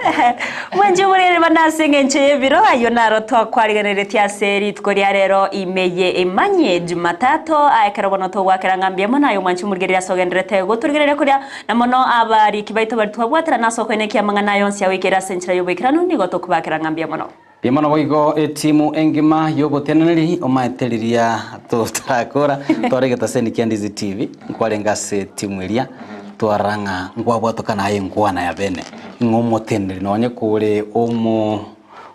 Mwanche oborere bane ase engencho y'ebiro, ayio naro twakwarigereretie ase rituko ria rero ime ye Emanyie Jumatato. Aye ekero bono togoakera ng'a mbuya mono aye omwanche omorigereria ase ogendererete gotorigereria koria, na mono abariki baito baria twabwaterana ase okoenekia amang'ana aya onsi agoikera ase enchera y'oboikeranu, nigo tokobakera ng'a mbuya mono. Mbuya mono boigo etimu engima y'oboteneneri omaete riria totarakora tware egetaseni kia Ndizi TV nkwarenge ase etimu eria twarora ng'a nkwabwatokana aye enkwana ya bene ng'a omoteneneri nonye kore omo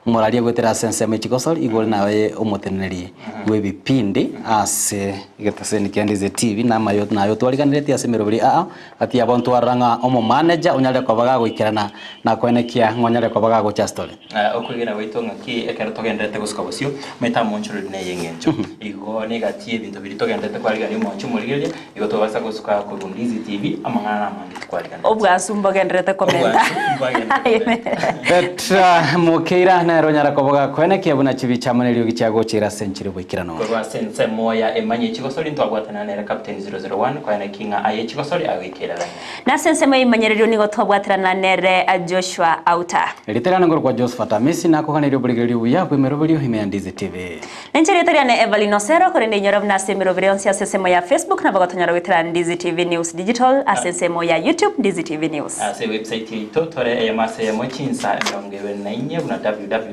omoraria goetera ase ensemo ya chigosori igo ore naye omoteneneri bw'ebipindi ase egetaseni kia Ndizi TV namayo naye otwariganeretie ase emeroberi aa Gati yabo ntwarora ng'a omomaneja onyare koba gagoikerana na koenekia ng'a onyare koba gagocha ase tore. Okwegena gwaito ng'aki ekero togendererete gosuka bosio, omanyete amonchorori neye eng'encho. Igo negati y'ebinto biria togendererete kwarigania omonche omorigereria, igo tobasa gosuka korwa Ndizi TV, amang'ana namange tikwariganetie. Obwansu mbogendererete komenta. Obwansu mbwagendererete komenta. Petra Mokeira nere onyare koba gakoenekia buna chibicha amo neriogi chiagochera ase enchera y'oboikeranu. Korwa ase ensemo ya Emanyie Chigosori ntwabwatana nere Captain 001 koena ki ng'a aye chigosori agoikererania. Na ase ensemo y'eimanyerereo nigo twabwaterana nere Joshua Auta. Erieta riane nkorokwa Josephat Amisi, nakoganeria oborigereria obuya bw'emeroberio ime ya Ndizi TV. Ninche erieta riane Evelyn Osero, korende inyora buna ase emeroberi yonsi ase ensemo ya Facebook nabo gotonyora goetera Ndizi TV News Digital, ase ensemo ya YouTube Ndizi TV News. Ase ewebsite yaito tore eyemo ase eyemo chinsa 24 buna www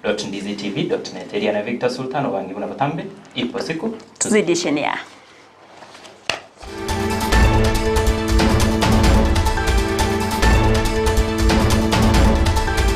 dot ndizitv dot net. Eriane Victor Sultan obange buna botambe, ipo siku Tuzidishenia.